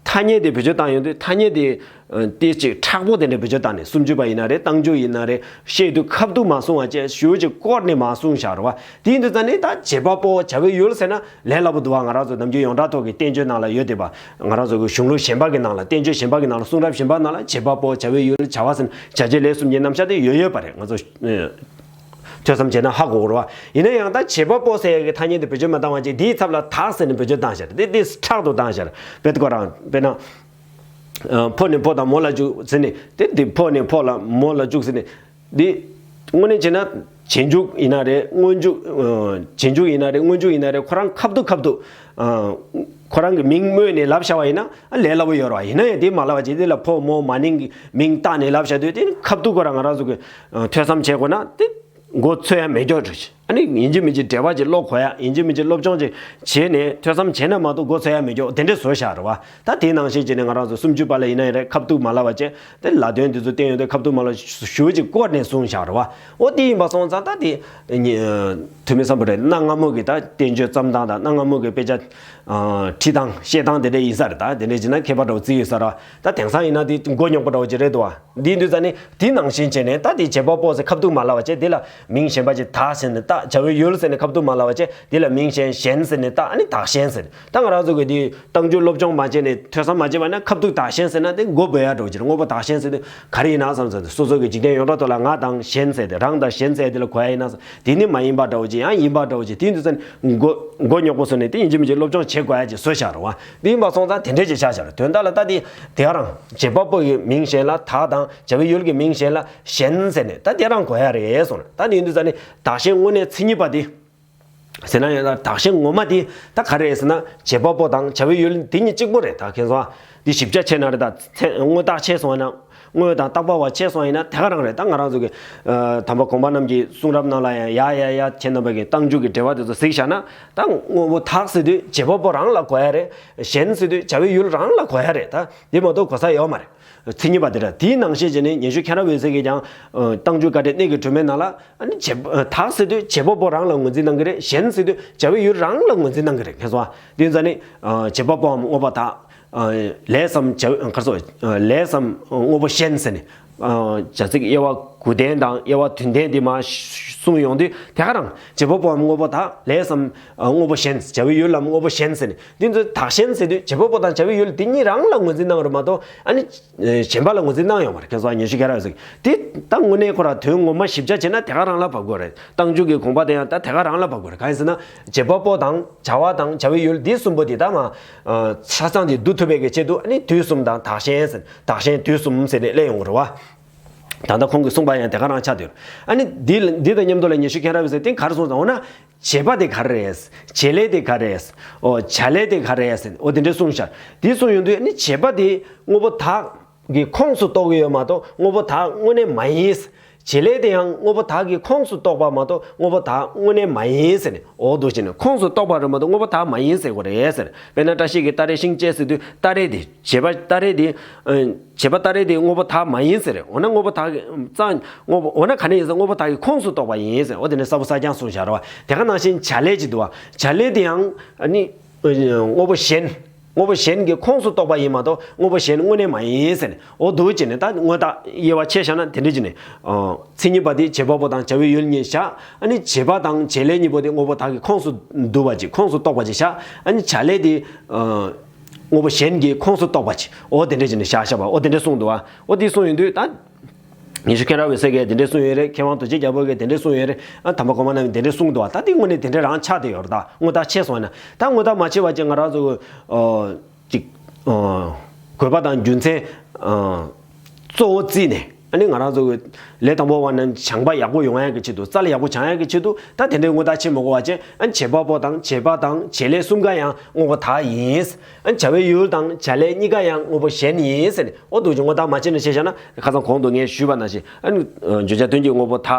ཐ་སྙད་དེ་བེད་སྤྱོད་བཏང་ཡོང་དུས་ཐ་སྙད་དེ་ཨ་དེ་ཅིག་མཁྲེགས་པོ་དེ་འདྲ་བེད་སྤྱོད་བཏང་ནས། སུམ་ཅུ་པ་ཡིན་ན་རེད། རྟགས་འཇུག་ཡིན་ན་རེད། བཤད་དུས་ཁ་ཐུག་མ་གསུངས་པ་བྱས་ཞེ་པོ་ཅིག་བསྐོར་ནས་མ་གསུངས་བཞག་རེད་བ། དེ་ཡིན་དུས་ཙང་ནས་ད་བྱེད་པ་པོ་བྱ་བའི་ཡུལ་ཟེར་ན་ལས་སླ་པོ་འདུག་བ། ང་རང་ཚོ་ནམ་རྒྱུན་ཡོངས་གྲགས་ཐོག་གི་བསྟན་བཅོས་ནང་ལ་ཡོད་བསྡད་པ། ང་རང་ཚོ་གི་གཞུང་ལུགས་གཞན་པ་གི་ནང་ལ། བསྟན་བཅོས་གཞན་པ་གི་ནང་ལ། གསུང་རབ་གཞན་པ་ནང་ལ་བྱེད་པ་པོ་བྱ་བའི་ཡུལ་བྱ་བ་ཟེར་ན་བྱ་བྱེད་ལས་གསུམ་གྱི་རྣམ་གཞག་དེ་ཡོད་ཡོད་པ་རེད། ང་ཚོ་ཨ། ཐོས་བསམ་བྱས་ན་ཧ་གོ་གི་རེད་བ། ཡིན་ན་ཡང་ད་བྱེད་པ་པོ་ཟེར་ཡག་གི་ཐ་སྙད་དེ་བེད་སྤྱོད་མ་བཏང་བ་བྱས། དེའི་ཚབ་ལ་བདག་ཟེར་ནས་བེད་སྤྱོད་བཏང་ཤག་དེ་དེ་ཕྲག་ཏུ་བཏང་ཤག་དཔེ་ཁོ་རང་དཔེར་ན། ཨ་ཕོ་ནི་ཕོ་དང་མོ་ལ་འཇུག་ཟེར་ནས་དེ་དེ་ཕོ་ནི་ཕོ་ལ་མོ་ལ་འཇུག་ཟེར་ནས་དེ་ དངོས་གནས་བྱས་ན་རྗེས་འཇུག་ཡིན་ན་རེད། སྔོན་འཇུག་ཨ། རྗེས་འཇུག་ཡིན་ན་རེད། སྔོན་འཇུག་ཡིན་ན་རེད། ཁོ་རང་ཁ་ཐུག་ཁ་ཐུག་ཨ། ཁོ་རང་གི་མིང་སྨོས་ནས་ལབ་བཞག་པ་ཡིན་ན་ཨ། ལས་སླ་པོ་ཡོད་རེད་བ། ཡིན་ན་ཡང་དེ་མ་ལབ་པ་བྱས། དེ་ལ་ཕོ་མོ་མ་ནིང་གི་མིང་བཏགས་ནས་ལབ་བཞག་དུས། དེ་ནི་ཁ་ཐུག་ཁོ་རང་ང་རང་ཚོ་གི་ཨ། ཐོས་བསམ་བྱེད་དགོས་ན་དེ་མགོ་ཚོད་ཡ་མེད་ཀྱོག་འགྲོ་ཅིག་ཨ་ནི་ཡིན་གཅིག་མིན་གཅིག་འགྲེལ་པ་ཅིག་ཀློག་དགོས་ཡ། ཡིན་གཅིག་མིན་གཅིག་སློབ་སྦྱོང་ཅིག་བྱས་ནས་ཐོས་བསམ་བྱས་ན་མ་གཏོགས་མགོ་ཚོད་ཡ་མེད་ཀྱོག་དེ་འདྲས་བཟོས་བཞག་རེད་བ། ད་དེ་ནང་བཞིན་བྱས་ནས་ང་རང་ཚོ་སུམ་ཅུ་པ་ལ་ཡིན་ན་ཡང་རེད། ཁ་ཐུག་མ་ལབ་པ་བྱས། དེ་ལ་དོན་དེ་ཚོ་བསྟན་ཡོང་དུས་ཁ་ཐུག་མ་ལབ་ཞུ་ཞུ་ཅིག་བཀོད་ནས་གསུངས་བཞག་རེད་བ། འོ་དེ་ཡིན་པ་སོང་ཙང་ད་དེ་ཉི་ཐུ་མི་སམ་བྷོ་ཊ་གནའ་སྔ་མོ་གི་ད་བསྟན་བཅོས་བརྩམས་སྟངས་དང་། གནའ་སྔ་མོ་གི་དཔེ་ཆ་ཨ། བྲིས་སྟངས་བཤད་སྟངས་དེ་འདྲས་ཡིན་ས་རེད། ད་དེ་འདྲས་བྱས་ན་ཁྱད་པར་འདྲ་བོ་བརྩི་ཡོད་ས་རེད་བ། ད་དེང་སང་ཡིན་ན་དེ་མགོ་རྙོག་པོ་འདྲ་བོ་ཅིག་རེད་འདུག་བ། འདི་འདུག་ཙང་ནི་དེ་ནང་བཞིན་བྱས་ནས་ད་དེ་བྱེད་པ་པོ་ཟེར་ཁ་ཐུག་མ་ལབ་པ་བྱས། དེ་ལ་མིང་གཞན་པ་ཅིག་ད་ཟེར་ནས་བཏགས། བྱ་བའི་ཡུལ་ཟེར་ནས་ཁ་ཐུག་མ་ལབ་པ་བྱས། དེ་ལ་མིང་གཞན་གཞན་ཟེར་ནས་བཏགས། ཨ་ནི་བདག་གཞན་ཟེར། ད་ང་རང་ཚོ་གི་དེ་རྟགས་འཇུག་སློབ་སྦྱོང་མ་བྱས་ནས་ཐོས་བསམ་མ་བྱས་པ་ན་ཁ་ཐུག་བདག་གཞན་ཟེར་ན་དེ་མགོ་འབོད་ཡ་འདྲ་བོ་ཅིག་རེད། དངོས་པོ་བདག་གཞན་ཟེར་དུས་ག་རེ་ཡིན་ན་བསམ་ཚར་དུས། སོ་སོ་གི་འཇིག་རྟེན་ཡོངས་གྲགས་ཐོག་ལ་ང་དང་གཞན་ཟེར་ཏེ། རང་དང་གཞན་ཟེར་དེ་ལ་གོ་ཡ་ཡིན་ན་བསམ། དེ་ནི་མ་ཡིན་པ་འདྲ་བོ་ཅིག་ཡང་ཡིན་པ་འདྲ་བོ་ཅིག་དེ་འདུག་ཙང་མགོ་མགོ་རྙོག་པོ་བཟོས་ནས་དེ་ཡིན་གཅིག་མིན་གཅིག་སློབ་སྦྱོང་བྱེད་དགོས་ཡ་ཅིག་བཟོས་བཞག་རེད་བ། དེ་ཡིན་པ་སོང་ཙང་དེ་འདྲས་ཅིག་ཆགས་བཞག་རེད། དོན་དག་ལ་ད་དེ་དེ་ག་རང་བྱེད་པ་པོ་གི་མིང་གཞན་ལ་བདག་དང་། བྱ་བའི་ཡུལ་གྱི་མིང་གཞན་ལ་གཞན་ཟེར་ནས་ད་དེ་རང་གོ་ཡ་རེད་གསུངས་རེད། ད་དེ་ཡིན་དུས་ཙང་ནི་བདག་གཞན་དངོས་གནས་མཚན་ཉིད་པ་དེ་ཟེར་ན་ཡང་ད་བདག་གཞན་ངོ་མ་དེ་ད་ག་རེ་རེད་ཟེར་ན། བྱེད་པ་པོ་དང་བྱ་བའི་ཡུལ་དེ་གཉིས་གཅིག་པོ་རེད། ད་མཁྱེན་སོང་ཨ། འདི་ཞིབ་ཆ་ཕྱེ་ན་རེད། ད་ཚད་དངོས་བཏགས་ཕྱེ་སོང་ན། དངོས་དང་བཏགས་པ་བ་ཕྱེ་སོང་ཡིན་ན་དེ་ག་རང་རེད། ད་ང་རང་ཚོ་གི་ཨ། དམ་པ་གོང་མ་རྣམས་ཀྱི་གསུང་རབ་ནང་ལ་ཡང་ཡ་ཡ་ཡ་ཁྱེད་རྣམ་པ་གི་རྟགས་འཇུག་གི་འགྲེལ་པ་དེ་ཚོ་གཟིགས་བཞག་ན། ད་དངོས་པོ་བདག་ཟེར་དུས་བྱེད་པ་པོ་རང་ལ་གོ་ཡ་རེད། གཞན་ཟེར་དུས་བྱ་བའི་ཡུལ་རང་ལ་གོ་ཡ་རེད། ད་དེ་མ་གཏོགས་གོ་ས་ཡོད་མ་རེད། མཚན་ཉིད་པ་དེ་རེད། དེའི་ནང་བཞིན་བྱས་ནས་ཉན་ཤུལ་མཁྱེན་རབ་འོད་ཟེར་གྱིས་ཀྱང་ཨ། རྟགས་འཇུག་དཀའ་འགྲེལ་གནད་ཀྱི་སྒྲོན་མའི་ནང་ལ། ཨ་ནི་བྱེད་པ་བདག་ཟེར་དུས་བྱེད་པ་པོ་རང་ལ་ངོས་འཛིན་གནང་གི་རེད། གཞན་ཟེར་དུས་བྱ་བའི་ཡུལ་རང་ལ་ངོས་འཛིན་གནང་གི་རེད། མཁྱེན་སོང་ཨ། དེ་ཡིན་ཙང་ནི་ཨ། བྱེད་པ་པོའམ་དངོས་པོ་བདག་ཨ། ལས་སམ་བྱ། ག་རེ་ཟེར། ལས་སམ་དངོས་པོ་གཞན་ཟེར་ནས། ཨ། བྱ་ཚིག་དབྱེ་བ་དགུ་ལྡན་དང་དབྱེ་བ་བདུན་ལྡན་དེ་མར་གསུངས་ཡོང་དུས། དེ་ག་རང་བྱེད་པ་པོའམ་དངོས་པོ་བདག་ལས་སམ་དངོས་པོ་གཞན། བྱ་བའི་ཡུལ་ལམ་དངོས་པོ་གཞན་ཟེར་ནས། འདི་ཚོ་བདག་གཞན་ཟེར་དུས་བྱེད་པ་པོ་དང་བྱ་བའི་ཡུལ་དེ་གཉིས་རང་ལ་ངོས་འཛིན་གནང་རེད་མ་གཏོགས། ཨ་ནི་གཞན་པ་ལ་ངོས་འཛིན་གནང་ཡོད་མ་རེད། མཁྱེན་སོང་ཨ། ཉན་ཤུལ་མཁྱེན་རབ་འོད་ཟེར་གྱིས། དེ་ད་དངོས་གནས་ཁོ་རང་དོན་ངོ་མ་ཞིབ་ཆ་བྱས་ན་དེ་ག་རང་ལ་བབ་དགོས་རེད། རྟགས་འཇུག་གི་དགོངས་པ་དེ་ཡང་ད་དེ་ག་རང་ལ་བབ་དགོས་རེད། གང་ཡིན་ཟེར་ན། བྱེད་པ་པོ་དང་བྱ་བ་དང་བྱ་བའི་ཡུལ་འདི་གསུམ་པོ་འདི་ད་མ་ཨ། ཆ་ཚང་དེ་བསྡུ་ཐུབ་པའི་གི་ཆེད་དུ། ཨ་ནི་དུས་གསུམ་དང་བདག་གཞན་ཟེར། བདག་གཞན་དུས་གསུམ་ཟེར་ནས་སླེབས་ཡོང་གི་རེད་བ། ད་ལྟ་ཁོང་གིས་གསུངས་པ་ཡང་དེ་ག་རང་ཆགས་བསྡད་ཡོད། ཨ་ནི་འདི་འདི་དང་མཉམ་དུ་ལ་ཉན་ཤུལ་མཁྱེན་རབ་འོད་ཟེར་གྱིས་ག་རེ་གསུངས་དང་། འོ་ན་བྱེད་པ་དེ་ག་རེ་རེད། བྱེད་ལས་དེ་ག་རེ་རེད། འོ་བྱ་ལས་དེ་ག་རེ་རེད་ཟེར། འོ་དེ་འདྲ་གསུངས་ཤག་དེ་གསུངས་ཡོང་དུས་ཨ་ནི་བྱེད་པ་དེ་དངོས་པོ་བདག་གི་ཁོངས་སུ་གཏོགས་ཀྱི་ཡོད་མ་གཏོགས་དངོས་པོ་བདག་དངོས་གནས་མ་ཡིན། བྱེད་ལས་དེ་ཡང་དངོས་པོ་བདག་གི་ཁོངས་སུ་གཏོགས་པ་མ་གཏོགས་དངོས་པོ་བདག་དངོས་གནས་མ་ཡིན་ཟེར་ནས། འོ་འདུག་བྱས་ནས་ཁོངས་སུ་གཏོགས་པ་རེད་མ་གཏོགས་དངོས་པོ་བདག་མ་ཡིན་ཟེར་དགོས་རེད་ཟེར། དཔེར་ན་བཀྲ་ཤིས་ཀྱིས་སྟ་རེ་ཤིང་བཅད་ཟེར་དུས་སྟ་རེ་དེ། བྱེད་པ་སྟ་རེ་དེ། ཨ། བྱེད་པ་སྟ་རེ་དེ་དངོས་པོ་བདག་མ་ཡིན་ཟེར་རེད། འོ་ན་དངོས་པོ་བདག་གི་རྩ་དངོས་པོ། འོ་ན་ག་ནས་ཡིན་ཟེར། དངོས་པོ་བདག་གི་ཁོངས་སུ་གཏོགས་པ་ཡིན་ཟེར། འོ་དེ་ནས་གསལ་པོ་གསལ་རྐྱང་གསུངས་བཞག་རེད་བ། དེ་ག་ནང་བཞིན་བྱ་ལས་ཅིག་འདུག་བ། བྱ་ལས་དེ་ཡང་ཨ་ནི་དངོས་པོ་གཞན། དངོས་པོ་གཞན་གྱི་ཁོངས་སུ་གཏོགས་པ་ཡིན་མ་གཏོགས་དངོས་པོ་གཞན་དངོས་གནས་མ་ཡིན་ཟེར་ནས། འོ་འདུག་བྱས་ནས་ད་དངོས་བཏགས་དབྱེ་བ་ཕྱེ་བཞག་ན་དེ་འདྲ་བྱས་ནས། ཨ། མཚན་ཉིད་པ་དེ་བྱེད་པ་པོ་དང་བྱ་བའི་ཡུལ་གཉིས་བཞག་ཨ་ནི་བྱེད་པ་དང་བྱེད་ལས་གཉིས་པོ་དེ་དངོས་པོ་བདག་གི་ཁོངས་སུ་འདུ་བ་ཅིག་ཁོངས་སུ་གཏོགས་པ་ཅིག་བཞག་ཨ་ནི་བྱ་ལས་དེ། ཨ། དངོས་པོ་གཞན་གྱི་ཁོངས་སུ་གཏོགས་པ་ཅིག་འོ་དེ་འདྲ་བྱས་ནས་བཞག་བཞག་པ། འོ་དེ་འདྲ་གསུངས་འདུག་བ། འོ་དེ་གསུངས་ཡོང་དུས་ད། ཉན་ཤུལ་མཁྱེན་རབ་འོད་ཟེར་གྱིས་དེ་འདྲ་གསུངས་ཡོད་རེད། མཁས་དབང་རྡོ་རྗེ་རྒྱལ་པོ་གིས་དེ་འདྲ་གསུངས་ཡོད་རེད། ཨ། དམ་པ་གོང་མ་རྣམས་ཀྱིས་དེ་འདྲ་གསུངས་འདུག་བ། ད་དེ་དངོས་གནས་དེ་འདྲ་རང་ཆགས་བསྡད་ཡོད་རེད། ད་དངོས་བཏགས་ཕྱེ་སོང་ན། ད་དངོས་བཏགས་མ་ཕྱེ་བ་བྱས་ང་རང་ཚོ། ཨ། ཅིག་ཨ། དགོས་པ་དང་རྒྱུ་མཚན། ཨ། གཙོ་བོ་བརྩིས་ནས། ཨ་ནི་ང་རང་ཚོ་གི་ལས་དང་པོ་བ་རྣམས་སྦྱངས་པ་ཡག་པོ་ཡོང་ཡག་གི་ཆེད་དུ། རྩ་ལ་ཡག་པོ་སྦྱང་ཡག་གི་ཆེད་དུ། ད་དེ་འདྲའི་དངོས་བཏགས་ཕྱེ་མི་དགོས་པ་བྱས། ཨ་ནི་བྱེད་པ་པོ་དང་བྱེད་པ་དང་བྱེད་ལས་གསུམ་ཀ་ཡང་དངོས་པོ་བདག་ཡིན། ཨ་ནི་བྱ་བའི་ཡུལ་དང་བྱ་ལས་གཉིས་ཀ་ཡང་དངོས་པོ་གཞན་ཡིན་ཟེར་ནས། འོ་འདུག་ཅིག་དངོས་བཏགས་མ་ཕྱེ་ནས་བཤད་བཞག་ན། ཁ་སང་གོང་དུ་ངས་ཞུས་པ་ནང་བཞིན། ཨ་ནི་བརྗོད་བྱ་དོན་གྱི་དངོས་པོ་བདག་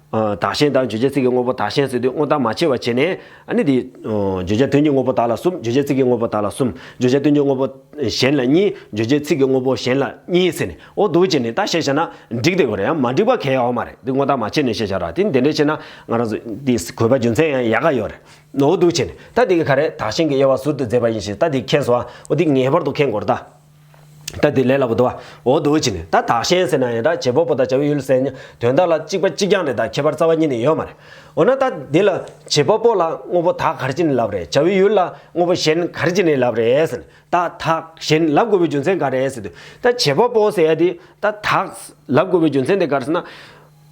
ཨ། བདག་གཞན་དང་བརྗོད་བྱ་ཚིག་གི་དངོས་པོ་བདག་གཞན་ཟེར་དུས་དངོས་བཏགས་མ་ཕྱེ་བ་བྱས་ནས། ཨ་ནི་དེ། ཨ། བརྗོད་བྱ་དོན་གྱི་དངོས་པོ་བདག་ལ་གསུམ། བརྗོད་བྱ་ཚིག་གི་དངོས་པོ་བདག་ལ་གསུམ། བརྗོད་བྱ་དོན་གྱི་དངོས་པོ་གཞན་ལ་གཉིས། བརྗོད་བྱ་ཚིག་གི་དངོས་པོ་གཞན་ལ་གཉིས་ཟེར་ནས། འོ་འདུག་བྱས་ནས་ད་བཤད་བཞག་ན་འགྲིག་བསྡད་ཡོད་རེད། ཡང་མ་འགྲིག་པ་གང་ཡང་ཡོད་མ་རེད། འདི་དངོས་བཏགས་མ་ཕྱེ་ནས་བཤད་བཞག་ར། དེ་འདི་འདྲ་བྱས་ན་ང་རང་ཚོ་འདི་གོ་བ་རྒྱུ་མཚན་ཡང་ཡག་ག་ཡོད་རེད། འོ་འདུག་བྱས་ནས་ད་འདི་གི་ག་རེ། བདག་གཞན་གྱི་དབྱེ་བ་ཟུར་དུ་མཛད་པ་ཡིན་ཞེས། ད་འདི་མཁྱེན་སོང་ཨ། འོ་འདི་ངེས་པར་དུ་མཁྱེན་དགོས་རེད་ད། ད་དེ་ལས་སླ་པོ་འདུག་བ། འོ་འདུག་བྱས་ནས་ད་བདག་གཞན་ཟེར་ན་ཡང་འདྲ། བྱེད་པ་པོ་དང་བྱ་བའི་ཡུལ་ཟེར་ན་དོན་དག་ལ་གཅིག་པ་གཅིག་རྐྱང་རེད། ད་ཁྱད་པར་རྩ་བ་ཉིད་ནས་ཡོད་མ་རེད། འོ་ན་ད་འདི་ལ་བྱེད་པ་པོ་ལ་དངོས་པོ་བདག་ག་རེ་བྱས་ནས་ལབ་རེད། བྱ་བའི་ཡུལ་ལ་དངོས་པོ་གཞན་ག་རེ་བྱས་ནས་ལབ་རེད་ཟེར་ན། ད་བདག་གཞན་ལབ་དགོས་པའི་རྒྱུ་མཚན་ག་རེ་ཟེར་དུས། ད་བྱེད་པ་པོ་ཟེར་ཡ་དེ་ད་བདག་ལབ་དགོས་པའི་རྒྱུ་མཚན་དེ་ག་རེ་ཟེར་ན།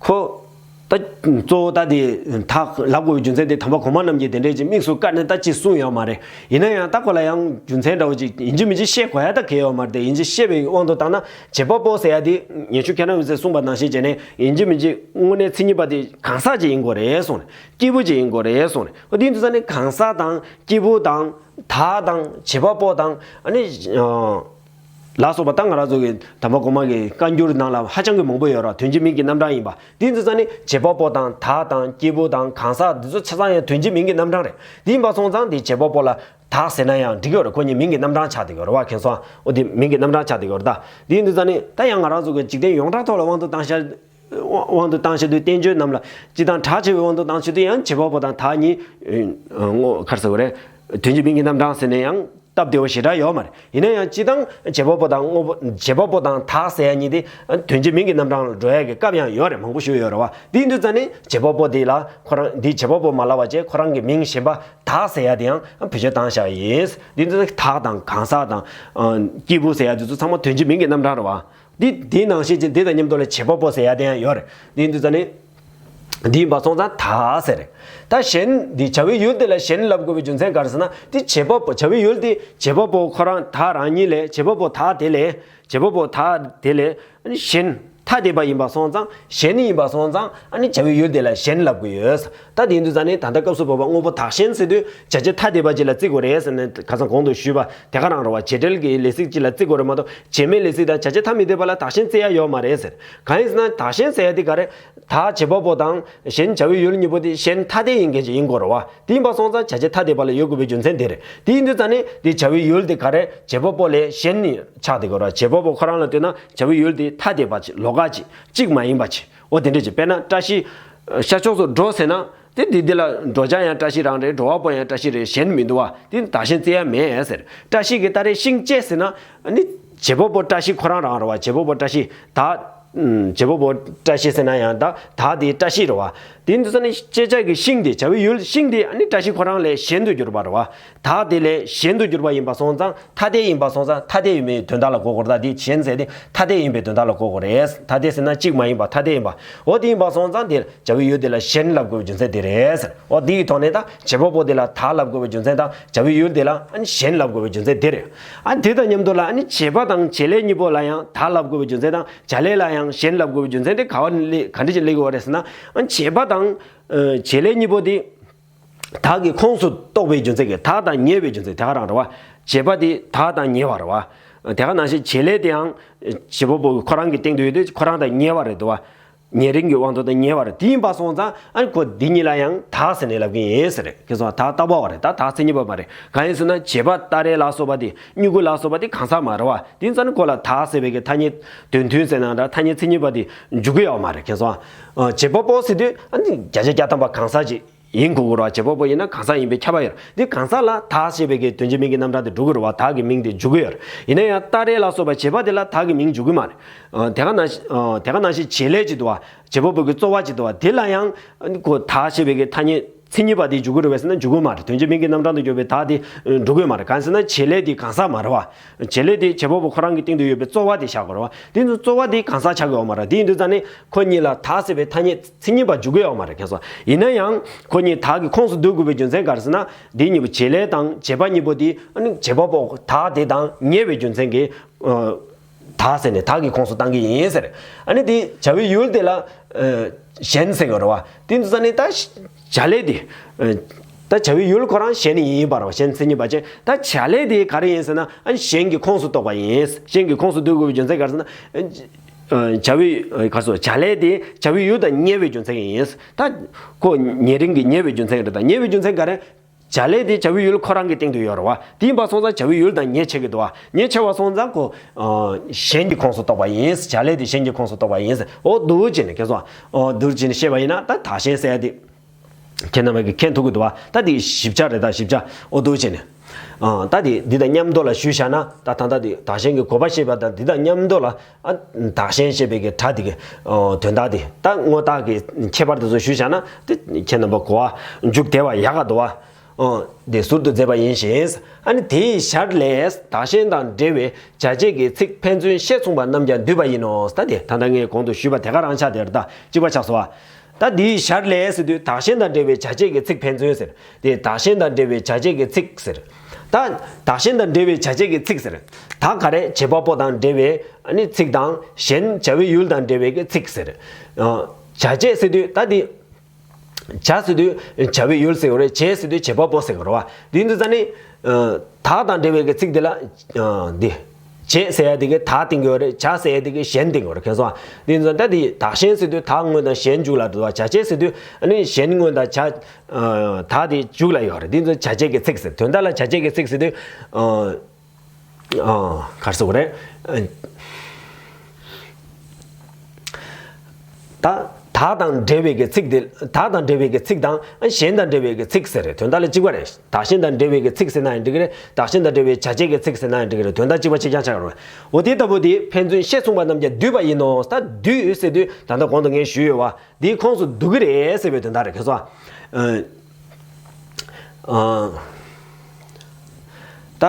ཁོ་ ད་གཙོ་བོ་ད་དེ་ད་ལབ་དགོས་པའི་རྒྱུ་མཚན་དེ་དམ་པ་གོང་མ་རྣམས་ཀྱིས་དེ་འདྲས་ཀྱི་དམིགས་སུ་བཀར་ནས་ད་ཅི་གསུངས་ཡོད་མ་རེད། ཡིན་ན་ཡང་ད་ཁོ་ལ་ཡང་རྒྱུ་མཚན་འདྲ་བོ་ཅིག་ཡིན་གཅིག་མིན་གཅིག་བཤད་དགོས་ཡ་ད་གལ་ཡོད་མ་རེད་དེ། ཡིན་གཅིག་བཤད་པའི་དབང་དུ་བཏང་ན་བྱེད་པ་པོ་ཟེར་ཡ་དེ་ཉན་ཤུལ་ཁྱེད་རང་ཡོད་ཚད་གསུངས་པ་ནང་བཞིན་བྱས་ནས་ཡིན་གཅིག་མིན་གཅིག་དངོས་གནས་མཚན་ཉིད་པ་དེ་གང་ཟག་ཅིག་ཡིན་དགོས་རེད་གསུངས་ནས། སྐྱེས་བུ་ཅིག་ཡིན་དགོས་རེད་གསུངས་ནས། འོ་དེ་ཡིན་དུས་ཙང་ནས་གང་ཟག་དང་སྐྱེས་བུ་དང་བདག་དང་བྱེད་པ་པོ་དང་ཨ་ནི། ལ་སོགས་པ་ད་ང་རང་ཚོ་གི་དམ་པ་གོང་མ་གི་བཀའ་འགྱུར་ནང་ལ་ཧ་ཅང་གི་མང་པོ་ཡོད་ར། དོན་གྱི་མིང་གི་རྣམ་གྲངས་ཡིན་པ། དེ་ཡིན་དུས་ཙང་ནི་བྱེད་པ་པོ་དང་བདག་དང་སྐྱེས་བུ་དང་གང་ཟག་འདི་ཚོ་ཆ་ཚང་ཡང་དོན་གྱི་མིང་གི་རྣམ་གྲངས་རེད། དེ་ཡིན་པ་སོང་ཙང་དེ་བྱེད་པ་པོ་ལ་བདག་ཟེར་ན་ཡང་འགྲིག་ཡོད་རེད། ཁོ་གཉིས་མིང་གི་རྣམ་གྲངས་ཆགས་བསྡད་ཡོད་རེད་བ། མཁྱེན་སོང་། འོ་དེ་མིང་གི་རྣམ་གྲངས་ཆགས་བསྡད་ཡོད་རེད་ད། དེ་ཡིན་དུས་ཙང་ནི་ད་ཡང་ང་རང་ཚོ་གི་འཇིག་རྟེན་ཡོངས་གྲགས་ཐོག་ལ་དབང་དུ་བཏང་ཤ་དབང་དུ་བཏང་བྱེད་དུས་བསྟན་བཅོས་རྣམས་ལ་སྤྱི་དང་གྲགས་ཆེ་བའི་དབང་དུ་བཏང་བྱེད་དུས་ཡང་བྱེད་པ་པོ་དང་བདག་གཉིས་ངོ་ཁར་ཟེར་བ་རེད། དོན་གྱི་མིང་གི་རྣམ་གྲངས་ཟེར་ནས་ཡང་སྟབས་བདེ་བོ་ཞེ་དྲག་ཡོད་མ་རེད། ཡིན་ན་ཡང་སྤྱི་དང་བྱེད་པ་པོ་དང་དངོས་པོ་བྱེད་པ་པོ་དང་བདག་ཟེར་ཡ་གཉིས་དེ་དོན་གྱི་མིང་གི་རྣམ་གྲངས་ལ་འགྲོ་ཡ་གི་སྐབས་ཡང་ཡོད་རེད། མང་པོ་ཞིག་ཡོད་རེད་བ། དེ་ཡིན་དུས་ཙང་ནི་བྱེད་པ་པོ་དེ་ལ་ཁོ་རང་འདི་བྱེད་པ་པོ་མ་ལབ་པ་བྱས་ཁོ་རང་གི་མིང་གཞན་པ་བདག་ཟེར་ཡ་དེ་ཡང་བེད་སྤྱོད་བཏང་བཞག་ཡིན། དེ་ཡིན་དུས་ཙང་ནི་བདག་དང་གང་ཟག་དང་སྐྱེས་བུ་ཟེར་ཡ་དེ་ཚོ་ཚང་མ་དོན་གྱི་མིང་གི་རྣམ་གྲངས་རེད་བ། འདི་འདི་ནང་བཞིན་གྱི་འདི་དང་མཉམ་དུ་ལ་བྱེད་པ་པོ་ཟེར་ཡ་དེ་ཡང་ཡོད་རེད། འདི་འདི་ཙ་ནི། འདི་ཡིན་པ་སོང་ཙང་ད་ཟེར་རེད། ད་གཞན་འདི་བྱ་བའི་ཡུལ་དེ་ལ་གཞན་ལབ་དགོས་པའི་རྒྱུ་མཚན་ག་རེ་ཟེར་ན། འདི་བྱེད་པ་པོ་བྱ་བའི་ཡུལ་དེ་བྱེད་པ་པོ་ཁོ་རང་ད་རང་ཉིད་ལས་བྱེད་པ་པོ་ད་དེ་ལས་བྱེད་པ་པོ་ད་དེ་ལས་ཨ་ནི་གཞན་ཐ་དད་པ་ཡིན་པ་སོང་ཙང་གཞན་ཡིན་པ་སོང་ཙང་ཨ་ནི་བྱ་བའི་ཡུལ་དེ་ལ་གཞན་ལབ་དགོས་ཡོད། ད་དེ་ཡིན་དུས་ཙ་ནི་ད་ལྟ་སྐབས་སུ་བབ་པ་དངོས་པོ་བདག་གཞན་ཟེར་དུས་བྱ་བྱེད་ཐ་དད་པ་ཅིག་ལ་བརྩི་དགོས་རེད་ཟེར་ནས་ཁ་སང་གོང་དུ་ཞུས་པ་དེ་ག་རང་རེད་བ། བྱེད་འབྲེལ་གྱི་ལས་ཚིག་ཅིག་ལ་བརྩི་དགོས་རེད་མ་གཏོགས་བྱེད་མེད་ལས་ཚིག་དང་བྱ་བྱེད་ཐ་མི་དད་པ་ལ་བདག་གཞན་བརྩི་ཡ་ཡོད་མ་རེད་ཟེར། གང་ཡིན་ཟེར་ན་བདག་གཞན་ཟེར་ཡ་དེ་ག་རེད། ད་བྱེད་པ་པོ་དང་གཞན་བྱ་བའི་ཡུལ་གཉིས་པོ་དེ་གཞན་ཐ་དད་ཡིན་མཁན་ཅིག་ཡིན་དགོས་རེད་བ། དེ་ཡིན་པ་སོང་ཙང་བྱ་བྱེད་ཐ་དད་པ་ལ་ཡོད་དགོས་པའི་རྒྱུ་མཚན་དེ་རེད། དེ་ཡིན་དུས་ཙ་ནི་དེ་བྱ་བའི་ཡུལ་དེ་ག་རེད། བྱེད་པ་པོ་ལས་གཞན་ནི་ཆགས་བསྡད་དགོས་རེད་བ། བྱེད་པ་པོ་ཁོ་རང་ལ་ལྟོས་ན་བྱ་བའི་ཡུལ་དེ་ཐ་དད་པ་ཅིག་ལོགས་ཀ་ཅིག་གཅིག་མ་ཡིན་པ་ཅིག་འོ་དེ་འདྲ་ཅིག་དཔེར་ན་བཀྲ་ཤིས་ཤར་ཕྱོགས་སུ་འགྲོ་ཟེར་ན། དེ་འདི་འདི་ལ་འགྲོ་བྱ་ཡང་བཀྲ་ཤིས་རང་རེད། འགྲོ་བ་པོ་ཡང་བཀྲ་ཤིས་རེད། གཞན་མི་འདུག་བ། དེ་བདག་གཞན་བརྩི་ཡ་མེད་ཟེར། བཀྲ་ཤིས་ཀྱིས་ད་རེས་ཤིང་བཅད་ཟེར་ན་ནི་བྱེད་པ་པོ་བཀྲ་ཤིས་ཁོ་རང་རང་རེད་བ། བྱེད་པ་པོ་བཀྲ་ཤིས་ད་ཨུམ། བྱེད་པ་པོ་བཀྲ་ཤིས་ཟེར་ན་ཡང་ད་ད་དེ་བཀྲ་ཤིས་རེད་བ། དེ་འདི་ཚོ་ནི་བཅད་བྱ་གི་ཤིང་དེ་བྱ་བའི་ཡུལ་ཤིང་དེ་ནི་བཀྲ་ཤིས་ཁོ་རང་ལས་གཞན་དུ་གྱུར་པ་རེད་བ། ད་དེ་ལས་གཞན་དུ་གྱུར་པ་ཡིན་པ་སོང་ཙང་ཐ་དད་ཡིན་པ་སོང་ཙང་ཐ་དད་ཡིན་པའི་དོན་དག་ལ་གོ་དགོས་རེད། ད་དེ་གཞན་ཟེར་དེ་ཐ་དད་ཡིན་པའི་དོན་དག་ལ་གོ་དགོས་རེད། ཐ་དད་ཟེར་ན་གཅིག་མ་ཡིན་པ་ཐ་དད་ཡིན་པ། འོ་དེ་ཡིན་པ་སོང་ཙང་དེ་བྱ་བའི་ཡུལ་དེ་ལ་གཞན་ལབ་དགོས་པའི་རྒྱུ་མཚན་དེ་རེད་ཟེར། འོ་དེའི་ཐོག་ནས་ད་བྱེད་པ་པོ་དེ་ལ་ད་ལབ་དགོས་པའི་རྒྱུ་མཚན་དང་བྱ་བའི་ཡུལ་དེ་ལ་ཨ་ནི་གཞན་ལབ་དགོས་པའི་རྒྱུ་མཚན་དེ་རེད། ཨ་དེ་དང་མཉམ་དུ་ལ་ཨ་ནི་བྱེད་པ་དང་བྱེད་ལས་གཉིས་པོ་ལ་ཡང་ད་ལབ་དགོས་པའི་རྒྱུ་མཚན་དང་བྱ་ལས་ལ་ཡང་གཞན་ལབ་དགོས་པའི་རྒྱུ་མཚན་དེ་ག་བ་ནས་ག་འདྲ་ཞིག་སླེབས་ཀྱི་ཡོད་རེད་ཟེར་ན། ཨ་བྱེད་པ་དང་བྱེད་ལས་གཉིས་པོ་དེ་བདག་གི་ཁོངས་སུ་གཏོགས་པའི་རྒྱུ་མཚན་གྱིས་བདག་དང་ཉེ་བའི་རྒྱུ་མཚན་དེ་ག་རང་རེད་བ། བྱེད་པ་དེ་བདག་དང་ཉེ་བ་རེད་བ། དེ་ག་ནང་བཞིན་བྱེད་ལས་དེའང་བྱེད་པ་པོ་ཁོ་རང་གི་སྟེང་དུ་ཡོད་དུས་ཁོ་རང་དང་ཉེ་བ་རེད་འདུག་བ། ཉེ་རིང་གི་དབང་དུ་དང་ཉེ་བར་དེ་ཡིན་པ་སོང་ཙང་ཨ་ནི་ཁོ་འདི་གཉིས་ལ་ཡང་བདག་ཟེར་ནས་ལབ་ཀྱི་ཡིན་ཟེར། ཁྱེད་ཚོ་བདག་རྟག་པ་བ་རེད། ད་བདག་མཚན་ཉིད་པ་མ་རེད། གང་ཡིན་ཟེར་ན་བྱེད་པ་སྟ་རེ་ལ་སོགས་པ་དེ་སྨྱུ་གུ་ལ་སོགས་པ་དེ་གང་ཟག་མ་རེད་བ། དེ་ཡིན་ཙང་ནི་ཁོ་ལ་བདག་ཟེར་བའི་གི་ཐ་སྙད་དོན་མཐུན་ཟེར་ན་འདྲ་ཐ་སྙད་མཚན་ཉིད་པ་དེ་འཇུག་གི་ཡོད་མ་རེད། ཁྱེད་ཚོ་བྱེད་པ་པོ་ཟེར་དུས་ཨ་ནི་བརྒྱ་ཆ་བརྒྱ་ཐམ་པ་གང་ཟག་ཅིག་ཡིན་དགོས་ཀྱི་རེད་བ། བྱེད་པ་པོ་ཡིན་ན་གང་ཟག་ཡིན་པས་ཁྱབ་པ་ཡོད་རེད། འདི་གང་ཟག་ལ་བདག་ཅེས་པའི་གི་དོན་གྱི་མིང་གི་རྣམ་གྲངས་དེ་འགྲོ་གི་རེད་བ། བདག་གི་མིང་དེ་འཇུག་གི་ཡོད་རེད། ཡིན་ན་ཡང་སྟ་རེ་ལ་སོགས་པ་བྱེད་པ་དེ་ལ་བདག་གི་མིང་འཇུག་གི་མ་རེད། ཨ་དེ་ག་ནང་བཞིན་ཨ་དེ་ག་ནང་བཞིན་བྱེད་ལས་ཅིག་འདུག་བ། བྱེད་པ་པོ་གི་རྩོལ་བ་ཅིག་འདུག་བ། དེ་ལ་ཡང་ཁོ་བདག་ཅེས་པའི་གི་ཐ་སྙད་མཚན་ཉིད་པ་དེ་འཇུག་གི་རེད་བས་ཟེར་ན་འཇུག་གི་མ་རེད། དོན་གྱི་མིང་གི་རྣམ་གྲངས་དུ་གྱུར་པའི་བདག་དེ་འགྲོ་གི་མ་རེད། གང་ཟེར་ན་བྱེད་ལས་དེ་གང་ཟག་མ་རེད་བ། བྱེད་ལས་དེ་བྱེད་པ་པོ་ཁོ་རང་གི་སྟེང་དུ་ཡོད་པའི་རྩོལ་བ་དེ་བཞག་དགོས་རེད་བ། དེ་ཚོ་རྩོལ་བ་དེ་གང་ཟག་ཆགས་ཀྱི་ཡོད་མ་རེད། དེ་ཡིན་དུས་ཙང་ནས་ཁོ་གཉིས་ལ་བདག་ཟེར་བའི་ཐ་སྙད་མཚན་ཉིད་པ་འཇུག་གི་ཡོད་མ་རེད། ཁྱེད་ཚོ་ཡིན་ན་ཡང་ཁོ་གཉིས་བདག་གི་ཁོངས་སུ་བསྡུ་དགོས་པའི་རྒྱུ་མཚན་ག་རེ་ཟེར་ན། འདི་གཉིས་པོ་བྱེད་ལས་དང་བྱེད་པ་གཉིས་པོ་དེ་ཨ་ནི་བྱེད་པ་པོ་བདག་དེ་དང་ཉེ་བའི་རྒྱུ་མཚན་གྱིས་ཨ་བདག་ཟེར་ནས་བདག་གི་ཁོངས་སུ་བཏང་གི་ཡིན་ཟེར། ཨ་ནི་དེ་བྱ་བའི་ཡུལ་དེ་ལ་ཨ་གཞན་ཟེར་གྱི་རེད་བ། དེ་ཚོ་ནི་ད་བྱ་ལས་དེ་ཨ་ད་བྱ་བའི་ཡུལ་ཁོ་རང་གཞན་ཡིན་པ་རེད་བ། གཞན་མཚན་ཉིད་པ་ཅན། ད་བྱ་ལས་དེ་ག་རེ་ཡིན་ཟེར་ན་ཨ་གཞན་གྱི་ཁོངས་སུ་གཏོགས་པ་ཡིན། གཞན་གྱི་ཁོངས་སུ་བསྡུ་དགོས་པའི་རྒྱུ་མཚན་ག་རེ་ཟེར་ན། ཨ་བྱ་བའི་ག་སོ་བྱ་ལས་དེ་བྱ་བའི་ཡུལ་དང་ཉེ་བའི་རྒྱུ་མཚན་ཡིན། ད་ཁོ་ཉེ་རིང་གི་ཉེ་བའི་རྒྱུ་མཚན་རེད། ད་ཉེ་བའི་རྒྱུ་མཚན་ག་རེ། བྱ་ལས་དེ་བྱ་བའི་ཡུལ་ཁོ་རང་གི་སྟེང་དུ་ཡོད་རེད་བ། དེ་ཡིན་པ་སོང་ཙང་བྱ་བའི་ཡུལ་དང་ཉེ་ཆེ་གི་འདུག་བ། ཉེ་ཆེ་བ་སོང་ཙང་ཁོ་ཨ་གཞན་གྱི་ཁོངས་སུ་གཏོགས་པ་ཡིན། བྱ་ལས་དེ་གཞན་གྱི་ཁོངས་སུ་གཏོགས་པ་ཡིན། འོ་འདུག་བྱས་ནས་ཁྱེད་ཚོ་འོ་འདུག་བྱས་ནས་བཤད་པ་ཡིན་ན་ད་བདག་གཞན་ཟེར་ཡ་དེ་ཁྱེད་རྣམ་པ་གིས་མཁྱེན་ཐུབ་ཀྱི་འདུག་བ། ད་དེ་ཞིབ་ཆ་རེད། ད་ཞིབ་ཆ་འོ་འདུག་བྱས་ནས་ཨ་ད་དེ་འདི་དང་མཉམ་དུ་ལ་ཞུས་བཞག་ན། ད་ད་ལྟ་དེ་བདག་གཞན་གྱི་དགོས་པ་བཤད་པ་དང་འདི་དང་མཉམ་དུ་ལ་ཨ་བདག་གཞན་ཞེས་པའི་གི་སྒྲ་དེ་གི་ཨ་དོན་དག་དེ་ད་དངོས་བཏགས་ཀྱི་ཁྱད་པར་དེ་ཚོ་ཞུས་བཞག་ན་དེ་ཁྱེད་རྣམ་པ་གོ་བ་འཇུག་བདེ་བ་ཡག་ག་འདུག་བ། ཨོ། དེ་ཟུར་དུ་མཛད་པ་ཡིན་ཞིང་། ཨ་ནི་དེའི་ཞར་ལས་བདག་གཞན་དང་འབྲེལ་བའི་བྱ་བྱེད་ཀྱི་ཚིག་ཕན་ཚུན་ཤེས་མཚུངས་པ་རྣམས་ཀྱང་འདུས་པ་ཡིན་ནོ། ད་དེ་ད་ལྟ་ངས་གོང་དུ་ཞུས་པ་དེ་ག་རང་ཆགས་དེ་རེད། ད་གཅིག་པ་ཆགས་སོ། ད་འདིའི་ཞར་ལས་ཟེར་དུས་བདག་གཞན་དང་འབྲེལ་བའི་བྱ་བྱེད་ཀྱི་ཚིག་ཕན་ཚུན་ཟེར། དེ་བདག་གཞན་དང་འབྲེལ་བའི་བྱ་བྱེད་ཀྱི་ཚིག་ཟེར། ད་བདག་གཞན་དང་འབྲེལ་བའི་བྱ་བྱེད་ཀྱི་ཚིག་ཟེར། ད་ག་རེ་བྱེད་པ་པོ་དང་འབྲེལ་བའི་ཨ་ནི་ཚིག་དང་གཞན་བྱ་བའི་ཡུལ་དང་འབྲེལ་བའི་གི་ཚིག་ཟེར། ཨ། བྱ་བྱེད་ཟེར་དུས་ད་འདི། བྱ་ཟེར་དུས་བྱ་བའི་ཡུལ་ཟེར་བ་རེད། བྱེད་ཟེར་དུས་བྱེད་པ་པོ་ཟེར་བ་རེད་བ། དེ་ཡིན་དུས་ཙ་ནི། ཨ། བདག་དང་འབྲེལ་བའི་གི་ཚིག་དེ་ལ། ཨ། འདི། བྱེད་ཟེར་ཡ་དེ་གི་བདག་བསྟན་གྱི་ཡོད་རེད། བྱ་ཟེར་ཡ་དེ་གི་གཞན་བསྟན་གྱི་ཡོད་རེད། མཁྱེན་སོང་ཨ། དེ་ཡིན་ཙང་ད་དེ་བདག་གཞན་ཟེར་དུས་བདག་སྔོན་དང་གཞན་མཇུག་ལ་འདུག་བ། བྱ་བྱེད་ཟེར་དུས་ཨ་ནི་གཞན་སྔོན་དང་བྱ། ཨ། བདག་དེ་མཇུག་ལ་ཡོད་རེད། དེ་ཡིན་ཙང་བྱ་བྱེད་ཀྱི་ཚིག་ཟེར། དོན་དག་ལ་བྱ་བྱེད་ཀྱི་ཚིག་ཟེར་དུས། ཨ། ཨ། ག་རེ་ཟེར་དགོས་རེད། ཨ། ད་བདག་དང་འབྲེལ་བའི་གི་ཚིག་དེ། བདག་དང་འབྲེལ་བའི་གི་ཚིག་དང་གཞན་དང་འབྲེལ་བའི་གི་ཚིག་ཟེར་རེད། དོན་དག་ལ་གཅིག་པ་རེད། བདག་གཞན་དང་འབྲེལ་བའི་གི་ཚིག་ཟེར་ན་ཡང་འགྲིག་གི་རེད། བདག་གཞན་དང་འབྲེལ་བའི་བྱ་བྱེད་ཀྱི་ཚིག་ཟེར་ན་ཡང་འགྲིག་གི་རེད། དོན་དག་གཅིག་པ་གཅིག་རྐྱང་ཆགས་ཀྱི་རེད། འོ་དེ་ལྟ་བུ་དེ་ཕན་ཚུན་ཤེས་མཚུངས་པ་རྣམས་ཀྱང་འདུས་པ་ཡིན་ནོ། ད་འདུས་ཟེར་དུས་ད་ལྟ་གོང་དུ་ངས་ཞུས་ཡོད་བ། འདིའི་ཁོངས་སུ་འདུ་གི་རེད་ཟེར་བའི་དོན་དག་རེད། མཁྱེན་སོང་ཨ། ཨ། ད་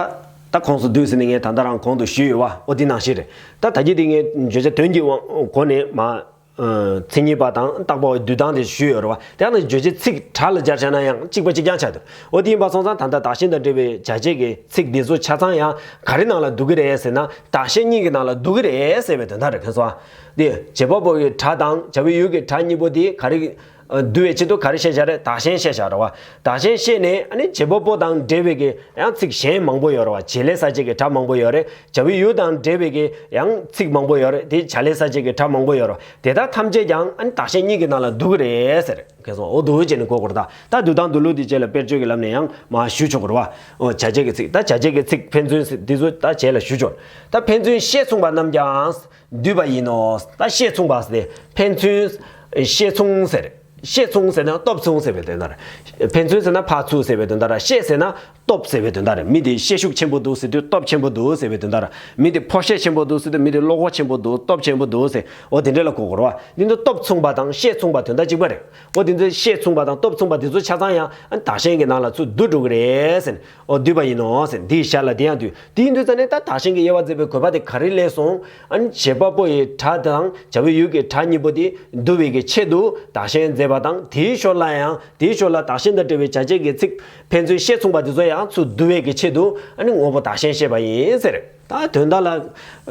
ད་ཁོངས་སུ་འདུས་ཟེར་ནས་ངས་ད་ལྟ་རང་གོང་དུ་ཞུས་ཡོད་བ། འོ་འདི་ནང་བཞིན་རེད། ད་ད་གིན་འདི་ངས་བརྗོད་བྱ་དོན་གྱི་དབང་སྒོ་ནས་མ། ཨ། མཚན་ཉིད་པ་དང་བཏགས་པ་པོའི་འདུས་སྟངས་དེ་ཞུས་ཡོད་རེད་བ། དེ་ཡང་ན་རྗོད་བྱེད་ཚིག་སྒྲ་ལ་སྦྱར་བྱས་ན་ཡང་གཅིག་པ་གཅིག་རྐྱང་ཆགས་འདུག་འོ་དེ་ཡིན་པ་སོང་ཙང་ད་ལྟ་བདག་གཞན་དང་འབྲེལ་བའི་བྱ་བྱེད་ཀྱི་ཚིག་འདི་ཚོ་ཆ་ཚང་ཡང་ག་རེ་ནང་ལ་འདུ་གི་རེད་ཟེར་ན། བདག་གཞན་གཉིས་ཀྱི་ནང་ལ་འདུ་གི་རེད་ཟེར་བའི་དོན་དག་རེད། མཁྱེན་སོང་ཨ། དེ་བྱེད་པ་པོ་ཡི་སྒྲ་དང་བྱ་བའི་ཡུལ་གྱི་སྒྲ་གཉིས་པོ་དེ་ག་རེ། ཨ། འདུ་བའི་ཆེད་དུ་ག་རེ་བཤད་བཞག་རེད། བདག་གཞན་བཤད་བཞག་རེད་བ། བདག་གཞན་བཤད་ནས་ཨ་ནི་བྱེད་པ་པོ་དང་འབྲེལ་བའི་གི་ཡང་ཚིག་གཞན་མང་པོ་ཡོད་རེད་བ། བྱེད་ལས་གསལ་བྱེད་ཀྱི་སྒྲ་མང་པོ་ཡོད་རེད། བྱ་བའི་ཡུལ་དང་འབྲེལ་བའི་གི་ཡང་ཚིག་མང་པོ་ཡོད་རེད། དེ་བྱ་ལས་གསལ་བྱེད་ཀྱི་སྒྲ་མང་པོ་ཡོད་རེད་བ། དེ་དག་ཐམས་ཅད་ཀྱང་ཨ་ནི་བདག་གཞན་གཉིས་ཀྱི་ནང་ལ་འདུ་གི་རེད་ཟེར། མཁྱེན་སོང་ཨ། འོ་འདུ་བྱས་ནས་གོ་དགོས་རེད། ད་ད་འདུ་དང་འདུ་ལུགས་དེ་རྗེས་ལ་དཔེར་བརྗོད་ཀྱི་ལམ་ནས་ཡང་མར་ཞུ་ཆོག་གི་རེད་བ། འོ་བྱ་བྱེད་ཀྱི་ཚིག་ད་བྱ་བྱེད་ཀྱི་ཚིག་ཕན་ཚུན་འདི་ཚོ་ད་རྗེས་ལ་ཞུ་ཆོག་ད་ཕན་ཚུན་ཤེས་མཚུངས་པ་རྣམས་ཀྱང་། འདུས་པ་ཡིན་ནོ། ད་ཤེས་མཚུངས་པ་ཟེར་ཏེ་ཕན་ཚུན་ཤེས་མཚུངས་ཟེར། ཤེས་མཚུངས་ཟེར་ན་སྟོབས་མཚུངས་ཟེར་བའི་དོན་དག་རེད། ཕན་ཚུན་ཟེར་ན་ཕར་ཚུར་ཟེར་བའི་དོན་དག་རེད། ཤེས་ཟེར་ན་སྟོབས་ཟེར་བའི་དོན་དག་རེད། མི་དེ་ཤེད་ཤུགས་ཆེན་པོ་འདུག་ཟེར་དུས་སྟོབས་ཆེན་པོ་འདུག་ཟེར་བའི་དོན་དག་རེད། མི་དེ་ཕོ་ཤེད་ཆེན་པོ་འདུག་ཟེར་དུས་མི་དེ་བློ་ཁོག་ཆེན་པོ་འདུག་སྟོབས་ཆེན་པོ་འདུག་ཟེར། འོ་དེ་འདྲ་ལ་གོ་དགོས་རེད་བ། འདི་ཚོ་སྟོབས་མཚུངས་པ་དང་ཤེས་མཚུངས་པ་དོན་དག་གཅིག་པ་རེད། འོ་དེ་ཚོ་ཤེས་མཚུངས་པ་དང་སྟོབས་མཚུངས་པ་དེ་ཚོ་ཆ་ཚང་ཡང་བདག་གཞན་གྱི་ནང་ལ་ཚུར་བསྡུ་འགྲོ་གི་རེད་ཟེར། འོ་འདུས་པ་ཡིན་ནོ་ཟེར། འདིའི་ཞར་ལ་དེ་ཡང་འདུས། དེ་ཡིན་དུས་ཙ་ནས་ད་བདག་གཞན་གྱི་དབྱེ་བ་མཛད་པའི་དགོས་པ་དེ་ག་རེ་སླེབས་སོང་། ཨ་ནི་བྱེད་པ་པོ་ཡི་སྒྲ་དང་བྱ་བའི་ཡུལ་གྱི་སྒྲ་གཉིས་པོ་དེ་འདུ་བའི་གི་ཆེད་དུ་བདག་གཞན་མཛད་པ་དང་། དེའི་ཞོར་ལ་ཡང་དེའི་ཞོར་ལ་བདག་གཞན་དང་འབྲེལ་བའི་བྱ་བྱེད་ཀྱི་ཚིག་ཕན་ཚུན་ཤེས་མཚུངས་པ་དེ་ཚོ་ཡང་ཚུར་བསྡུ་བའི་གི་ཆེད་དུ་ཨ་ནི་དངོས་པོ་བདག་གཞན་བཤད་པ་ཡིན་ཟེར། ད་དོན་དག་ལ་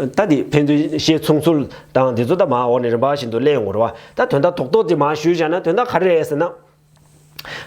ད་དེ་ཕན་ཚུན་ཤེས་མཚུངས་ཚུལ་དང་དེ་ཚོ་ད་མར་འོག་ནས་རིམ་པ་བཞིན་དུ་སླེབས་ཡོང་གི་རེད་བ། ད་དོན་དག་རྡོག་རྡོག་ཅིག་མར་ཞུས་བཞག་ན་དོན་དག་ག་རེ་རེད་ཟེར་ན།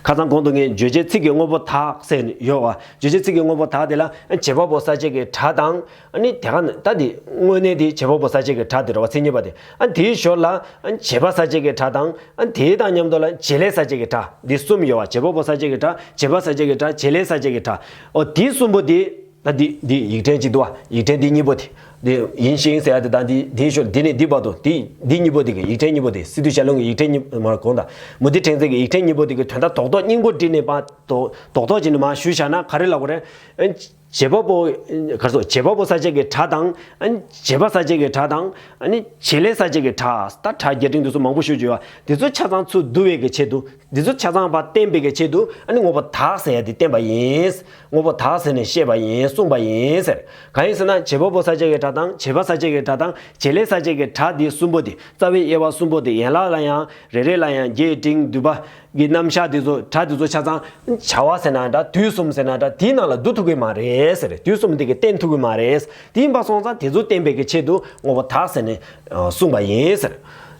ཁ་སང་གོང་དུ་ངས་རྗོད་བྱེད་ཚིག་གི་དངོས་པོ་བདག་ཟེར་ཡོད་བ། རྗོད་བྱེད་ཚིག་གི་དངོས་པོ་བདག་དེ་ལ་བྱེད་པ་པོ་གསལ་བྱེད་ཀྱི་སྒྲ་དང་། ཨ་ནི་དེ་ག་ནི་ད་དེ་དངོས་གནས་དེ་བྱེད་པ་པོ་གསལ་བྱེད་ཀྱི་སྒྲ་དེ་རེད་བ། མཚན་ཉིད་པ་དེ། ཨ་དེའི་ཞོར་ལ་བྱེད་པ་གསལ་བྱེད་ཀྱི་སྒྲ་དང་། ཨ་དེ་དང་མཉམ་དུ་ལ་བྱེད་ལས་གསལ་བྱེད་ཀྱི་སྒྲ་འདི་གསུམ་ཡོད་བ། བྱེད་པ་པོ་གསལ་བྱེད་ཀྱི་སྒྲ། བྱེད་པ་གསལ་བྱེད་ཀྱི་སྒྲ། བྱེད་ལས་གསལ་བྱེད་ཀྱི་སྒྲ། ཨོ་དེ་གསུམ་པོ་དེ། ད་འདི་འདི་ཡིག་ཕྲེང་གཅིག་འདུག་བ། ཡིག་ཕྲེང་འདི་གཉིས་པོ་དེ། འདི་ཡིན་ཞིང་ཟེར་ཡ་དེ་དང་འདི་འདི་ཤོར་འདི་ནས་འདི་བར་དུ་འདི་འདི་གཉིས་པོ་དེ་གི་ཡིག་ཕྲེང་གཉིས་པོ་དེ་སི་ཏུ་ཤ་ལུང་གི་ཡིག་ཕྲེང་གཉིས་མར་གོང་དང་མུ་ཏིག་ཕྲེང་མཛེས་ཀྱི་ཡིག་ཕྲེང་གཉིས་པོ་དེ་གི་དོན་དག་རྡོག་རྡོག་སྙིང་པོ་བསྒྲིལ་ནས་པ་རྡོག་རྡོག་རྡོག་ཅིག་ནས་མར་ཞུས་བཞག་ན་ག་རེ་ལབ་དགོས་རེད། བྱེད་པ་པོ་ག་རེ་ཟེར་བྱེད་པ་པོ་གསལ་བྱེད་ཀྱི་སྒྲ་དང་། བྱེད་པ་གསལ་བྱེད་ཀྱི་སྒྲ་དང་། བྱེད་ལས་གསལ་བྱེད་ཀྱི་སྒྲ། ད་སྒྲ་རྒྱས་འབྲིང་བསྡུས་གསུམ་མང་པོ་ཞུ་རྒྱུ་ཡོད་བ། དེ་ཚོ་ཆ་ཚང་ཚུར་བསྡུ་བའི་གི་ཆེད་དུ། འདི་ཚོ་ཆ་ཚང་པ་བསྟན་པའི་གི་ཆེད་དུ་ཨ་ནི་དངོས་པོ་བདག་ཟེར་ཡ་དེ་བསྟན་པ་ཡིན། དངོས་པོ་བདག་ཟེར་ནས་བཤད་པ་ཡིན། གསུངས་པ་ཡིན་ཟེར། གང་ཡིན་ཟེར་ན་བྱེད་པ་པོ་གསལ་བྱེད་ཀྱི་སྒྲ་དང་བྱེད་པ་གསལ་བྱེད་ཀྱི་སྒྲ་དང་བྱེད་ལས་གསལ་བྱེད་ཀྱི་སྒྲ་འདི་གསུམ་པོ་དེ་རྩ་བའི་དབྱེ་བ་གསུམ་པོ་དེ་ཡན་ལག་ལ་ཡང་རེ་རེ་ལ་ཡང་རྒྱས་འབྲིང་བསྡུས་པ་གི་རྣམ་གཞག་འདི་ཚོ་སྒྲ་འདི་ཚོ་ཆ་ཚང་བྱ་བ་ཟེར་ན་འདྲ་དུས་གསུམ་ཟེར་ན་འདྲ་དེའི་ནང་ལ་བསྡུ་ཐུབ་ཀྱི་མ་རེད་ཟེར། དུས་གསུམ་དེ་གི་བསྟན་ཐུབ་ཀྱི་མ་རེད། དེ་ཡིན་པ་སོང་ཙང་དེ་ཚོ་བསྟན་པའི་གི་ཆེད་དུ་དངོས་པོ་བདག་ཟེར་ནས་གསུངས་པ་ཡིན་ཟེར།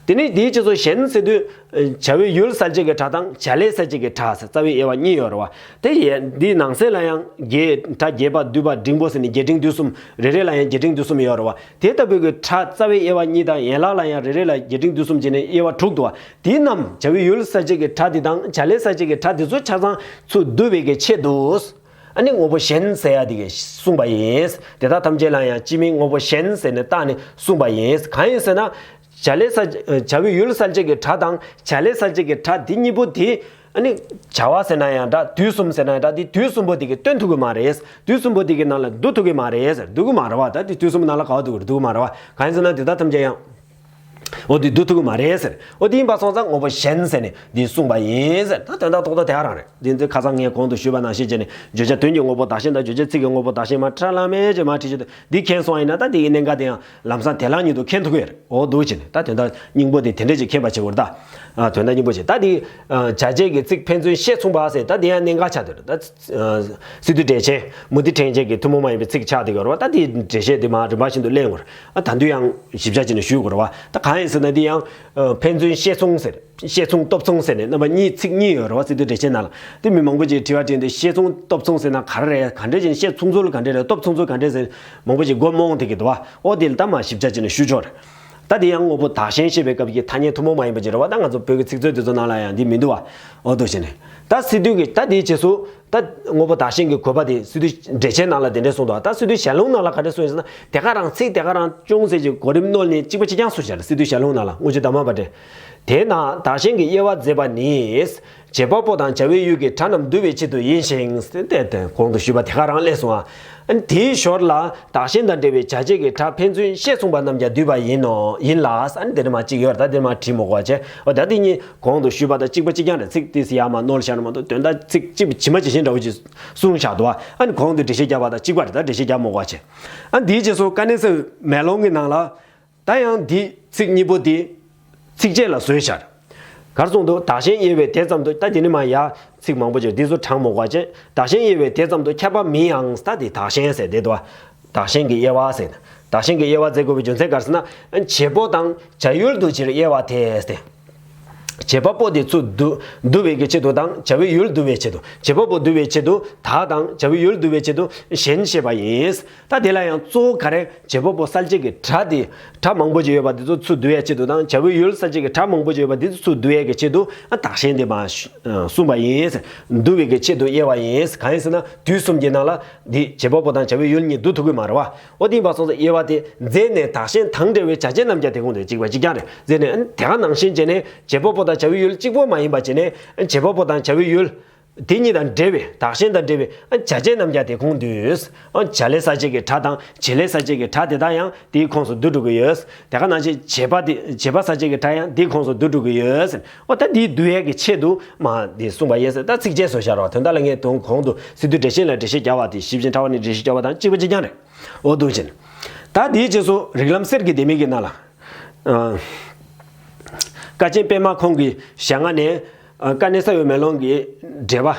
དེ་ནས་དེའི་རྗེས་སུ་གཞན་ཟེར་དུས། བྱ་བའི་ཡུལ་གསལ་བྱེད་ཀྱི་སྒྲ་དང་བྱ་ལས་གསལ་བྱེད་ཀྱི་སྒྲ་ཟེར་རྩ་བའི་དབྱེ་བ་གཉིས་ཡོད་རེད་བ། དེ་ཡས་འདིའི་ནང་གསེས་ལ་ཡང་རྒྱས་སྒྲ་རྒྱས་པ་བསྡུས་པ་འབྲིང་པོ་ཟེར་ནས་རྒྱས་འབྲིང་བསྡུས་གསུམ་རེ་རེ་ལ་ཡང་རྒྱས་འབྲིང་བསྡུས་གསུམ་ཡོད་རེད་བ། དེ་ལྟ་བུའི་གི་སྒྲ་རྩ་བའི་དབྱེ་བ་གཉིས་དང་ཡན་ལག་ལ་ཡང་རེ་རེ་ལ་རྒྱས་འབྲིང་བསྡུས་གསུམ་བྱས་ནས་དབྱེ་བ་དྲུག་འདུག་བ། དེ་རྣམས་བྱ་བའི་ཡུལ་གསལ་བྱེད་ཀྱི་སྒྲ་འདི་དང་བྱ་ལས་གསལ་བྱེད་ཀྱི་སྒྲ་འདི་ཚོ་ཆ་ཚང་ཚུར་བསྡུ་བའི་གི་ཆེད་དུ། ཨ་ནི་དངོས་པོ་གཞན་ཟེར་ཡ་དེ་གས་གསུངས་པ་ཡིན། དེ་དག་ཐམས་ཅད་ལ་ཡང་སྤྱི་མིང་དངོས་པོ་གཞན་ཟེར་ནས་བཏགས་ནས་གསུངས་པ་ཡིན། གང་ཡིན་ཟེར་ན། བྱ་ལས་གསལ་བྱ་བའི་ཡུལ་གསལ་བྱེད་ཀྱི་སྒྲ་དང་བྱ་ལས་གསལ་བྱེད་ཀྱི་སྒྲ་འདི་གཉིས་པོ་དེ་ཨ་ནི་བྱ་བ་ཟེར་ན་ཡང་འདྲ་དུས་གསུམ་ཟེར་ན་ཡང་འདྲ་དེ་དུས་གསུམ་པོ་དེ་གས་སྟོན་ཐུབ་ཀྱི་མ་རེད། དུས་གསུམ་པོ་དེ་གི་ནང་ལ་བསྡུ་ཐུབ་ཀྱི་མ་རེད་ཟེར། བསྡུ་གི་མ་རེད་བ། ད་དེ་དུས་གསུམ་ནང་ལ་ག་བ་བསྡུ་གི་རེད། བསྡུ་གི་མ་རེད་བ། གང་ཡིན་ཟེར་ན་དེ་དག་ཐམས་ཅད་ཡང་། འོ་དེ་བསྡུ་ཐུབ་ཀྱི་མ་རེད་ཟེར། འོ་དེ་ཡིན་པ་སོང་ཙང་དངོས་པོ་གཞན་ཟེར་ནས་འདི་གསུངས་པ་ཡིན་ཟེར། ད་དོན་དག་རྡོག་རྡོག་དེ་ག་རང་རེད། འདི་འདི་ཁ་སང་ངས་གོང་དུ་ཞུས་པ་ནང་བཞིན་བྱས་ནས་བརྗོད་བྱ་དོན་གྱི་དངོས་པོ་བདག་གཞན་དང་བརྗོད་བྱ་ཚིག་གི་དངོས་པོ་བདག་གཞན་མ་ཁྲ་ལམ་མེ་ཅེས་མ་བྲིས་བྱས་འདི་མཁྱེན་སོང་བ་ཡིན་ན། ད་འདི་གི་གནད་འགག་དེ་ཡང་ལམ་སང་དེ་ལ་ཉིད་དུ་མཁྱེན་ཐུབ་ཀྱི་རེད། འོ་འདུག་བྱས་ནས་ད་དོན་དག་སྙིང་པོ་དེ་དེ་འདྲས་ཅིག་མཁྱེན་པ་བྱེད་དགོས་རེད། ད་ཨ་དོན་དག་སྙིང་པོ་བྱས་ད་འདི་ཨ་བྱ་བྱེད་ཀྱི་ཚིག་ཕན་ཚུན་ཤས་མཚུངས་པ་ཟེར། ད་འདི་ཡང་གནད་འགག་ཆགས་བསྡད་རེད། ད་ཨ་སི་ཏུ་འགྲེལ་ཆེན་མུ་སྟེགས་ཕྲན་བཅས་ཀྱི་ཐུན་མོང་མ་ཡིན་པའི་ཚིག་ཆགས་བསྡད་ཀྱི་ཡོད་རེད་བ། ད་འདི་འགྲེལ་བཤད་འདི་མར་རིམ་པ་བཞིན་དུ་གླེང་དགོས་རེད། ཨ་ད་དུང་ཡང་ཞིབ་ཆ་བྱས་ནས་ཞུ་དགོས་རེད་བ། ད་གང་ཡིན་ཟེར་ན་འདི་ཡང་ཨ་ཕན་ཚུན་ཤས་མཚུངས་ཟེར། ཤས་མཚུངས་སྟོབས་མཚུངས་ཟེར་ནས་རྣམ་པ་གཉིས་ཚིག་གཉིས་ཡོད་རེད་བ། སི་ཏུ་འགྲེལ་ཆེན་ནང་ལ། དེ་མི་མང་པོ་ཅིག་དྲི་བ་དྲིས་འདི་ཤས་མཚུངས་སྟོབས་མཚུངས་ཟེར་ན་ག་རེ་རེད། ག་འདྲས་ཅིག་ཤས་མཚུངས་ཚུལ་ག་འདྲས་རེད། སྟོབས་མཚུངས་ཚུལ་ག་འདྲས་ཟེར་མང་པོ་ཅིག་མགོ་རྨོངས་བསྡད་ཀྱི་འདུག་བ། ཨོ་དེ་ལ་ད་མ་ཞིབ་ཆ་བྱས་ནས་ཞུ་ཆོག་རེད། ད་དེ་ཡང་དངོས་པོ་བདག་གཞན་ཞེས་པའི་སྐབས་ཀྱི་ཐ་སྙད་ཐུན་མོང་མ་ཡིན་པ་ཅིག་རེད་བ། ད་ང་ཚོ་བོད་ཀྱི་ཚིག་མཛོད་དེ་ཚོ་ནང་ལ་ཡང་འདི་མི་འདུག་བ། ཨོ་དེ་བྱས་ནས་ད་སི་ཏུ་གི་ད་དེའི་རྗེས་སུ། ད་དངོས་པོ་བདག་གཞན་གྱི་དགོས་པ་དེ་སི་ཏུ་འགྲེལ་ཆེན་ནང་ལ་དེ་འདྲས་གསུངས་འདུག་ད་སི་ཏུ་ཞལ་ལུང་ནང་ལ་ག་འདྲས་གསུངས་ཡོད་ཟེར་ན། དེ་ག་རང་ཚིག་དེ་ག་རང་ཅུང་ཟད་ཅིག་གོ་རིམ་བསྣོལ་ནས་གཅིག་པ་གཅིག་རྐྱང་གསུངས་བཞག་རེད། སི་ཏུ་ཞལ་ལུང་ནང་ལ་དངུལ་ཆུ་དར་མ་པ་ཏྲེ། དེས་ན་བདག་གཞན་གྱི་དབྱེ་བ་མཛད་པ་ནི། བྱེད་པ་པོ་དང་བྱ་བའི་ཡུལ་གྱི་སྒྲ་རྣམས་བསྡུ་བའི་ཆེད་དུ་ཡིན་ཞིང་། ཏེ་ཏེ་གོང་དུ་ཞུས་པ་དེ་ག་རང་སླེབས་སོང་ཨ། ཨ་དེའི་ཞོར་ལ་བདག་གཞན་དང་འབྲེལ་བའི་བྱ་བྱེད་ཀྱི་སྒྲ་ཕན་ཚུན་ཤས་མཚུངས་པ་རྣམས་ཀྱང་བསྡུས་པ་ཡིན་ནོ་ཡིན་ལ། ཨ་ནི་དེ་ནས་མ་གཅིག་ཡོད་རེད། ད་དེ་ནས་མ་བྲིས་མི་དགོས་པ་བྱས། འོ་ད་དེ་གཉིས་གོང་དུ་ཞུས་པ་དང་གཅིག་པ་གཅིག་རྐྱང་རེད། ཚིག་ཏོག་ཙམ་ཡར་མར་བསྣོལ་བཞག་ན་མ་གཏོགས་དོན་དག་ཚིག་གཅིག་པ་ཇི་མ་ཇི་བཞིན་འདྲ་བོ་ཅིག་གསུངས་བཞག་འདུག་བ། ཨ་ནི་གོང་དུ་འགྲེལ་བཤད་བརྒྱབ་པ་དང་གཅིག་པ་རེད། ད་འགྲེལ་བཤད་རྒྱག་མི་དགོས་པ་བྱས། ཨ་ནི་དེའི་རྗེས་སུ་ཀ་ནི་སའི་མེ་ལོང་གི་ནང་ལ། ད་ཡང་འདི་ཚིག་གཉིས་པོ་འདི་ཚིགས་བཅད་ལ་བཟོས་ཤར། གར་གསུངས་འདུག་བདག་གཞན་དབྱེ་བའི་དེ་ཙམ་དུ། ད་འདི་ནི་མ་ཡ་ཚིག་མང་པོ་ཅིག་འདི་ཚོ་དྲང་མོ་བ་ཅན། བདག་གཞན་དབྱེ་བའི་དེ་ཙམ་དུ་ཁྱབ་པ་མིན་ཡང་། ད་འདི་བདག་གཞན་ཟེར་འདི་འདུག་བ། བདག་གཞན་གྱི་དབྱེ་བ་ཟེར། བདག་གཞན་གྱི་དབྱེ་བ་མཛད་དགོས་པའི་རྒྱུ་མཚན་ག་རེ་ཟེར་ན། བྱེད་པོ་དང་བྱ་ཡུལ་དུ་སྤྱིར་དབྱེ་བ་དེ་སྟེ། བྱེད་པ་པོ་དེ་ཚུར་བསྡུ་བསྡུ་བའི་གི་ཆེད་དུ་དང་བྱ་བའི་ཡུལ་བསྡུ་བའི་ཆེད་དུ། བྱེད་པ་པོ་བསྡུ་བའི་ཆེད་དུ་བདག་དང་བྱ་བའི་ཡུལ་བསྡུ་བའི་ཆེད་དུ་གཞན་ཞེས་པ་ཡིན། ད་དེ་ལ་ཡང་གཙོ་བོ་ག་རེ། བྱེད་པ་པོ་གསལ་བྱེད་ཀྱི་སྒྲ་དེ། སྒྲ་མང་པོ་ཅིག་ཡོད་པ་དེ་ཚོ་ཚུར་བསྡུ་ཡའི་ཆེད་དུ་དང་བྱ་བའི་ཡུལ་གསལ་བྱེད་ཀྱི་སྒྲ་མང་པོ་ཅིག་ཡོད་པ་དེ་ཚོ་ཚུར་བསྡུ་ཡའི་གི་ཆེད་དུ་ཨ་བདག་གཞན་དེ་མ་གསུངས་པ་ཡིན། བསྡུ་བའི་གི་ཆེད་དུ་དབྱེ་བ་ཡིན། གང་ཡིན་ཟེར་ན་དུས་གསུམ་གྱི་ནང་ལ་འདི་བྱེད་པ་པོ་དང་བྱ་བའི་ཡུལ་གཉིས་བསྡུ་ཐུབ་ཀྱི་མ་རེད་བ། འོ་དེ་ཡིན་པ་སོང་ཙང་དབྱེ་བ་དེ་མཛད་ནས་བདག་གཞན་དང་འབྲེལ་བའི་བྱ་བྱེད་རྣམས་ཀྱང་དེ་ཁོངས་དེ་གཅིག་པ་གཅིག་རྐྱང་རེད། མཛད་ནས་ཨ་དེ་ག་ནང་བཞིན་བྱས་ནས་བྱེད་པ་པོ་དང་བྱ་བའི་ཡུལ་གཅིག་པོ་མ་ཡིན་པ་བྱས་ནས་ཨ་བྱེད་པ་པོ་དང་བྱ་བའི་ཡུལ། དེ་གཉིས་དང་འབྲེལ་བའི་བདག་གཞན་དང་འབྲེལ་བའི་ཨ་བྱ་བྱེད་རྣམས་ཀྱང་དེ་ཁོངས་འདུས། ཨ་བྱ་ལས་གསལ་བྱེད་ཀྱི་སྒྲ་དང་བྱེད་ལས་གསལ་བྱེད་ཀྱི་སྒྲ་དེ་དག་ཡང་དེའི་ཁོངས་སུ་འདུ་འགྲོ་གི་ཡོད། དེ་ག་ནང་བཞིན་བྱེད་པ་དེ་བྱེད་པ་གསལ་བྱེད་ཀྱི་སྒྲ་ཡང་དེའི་ཁོངས་སུ་འདུ་འགྲོ་གི་ཡོད། ཨོ་ད་དེའི་བསྡུ་ཡས་ཀྱི་ཆེད་དུ་མ་དེ་གསུངས་པ་ཡིན་ཟེར། ད་ཚིགས་བཅད་བཟོས་བཞག་རོགས། དོན་དག་ལ་ངས་དོན་གོང་དུ་སི་ཏུ་འགྲེལ་ཆེན་ལ་འགྲེལ་བཤད་བརྒྱབ་པ་དེ་ཞིབ་ཅིང་ཕྲ་བ་ནས་འགྲེལ་བཤད་བརྒྱབ་པ་དང་གཅིག་པ་གཅིག་རྐྱང་རེད། ཨོ་འདུག་ཅིང་། ད་དེའི་རྗེས་སུ་རིགས་ལམ་གསེར་གྱི་ལྡེ་མིག་གི་ནང་ལ། ཨ། ཀ་ཆེན་པད་མ་ཁོང་གི་ཞལ་སྔ་ནས། ཨ། ཀ་ནི་ས་འོད་མེ་ལོང་གི་འགྲེལ་པ།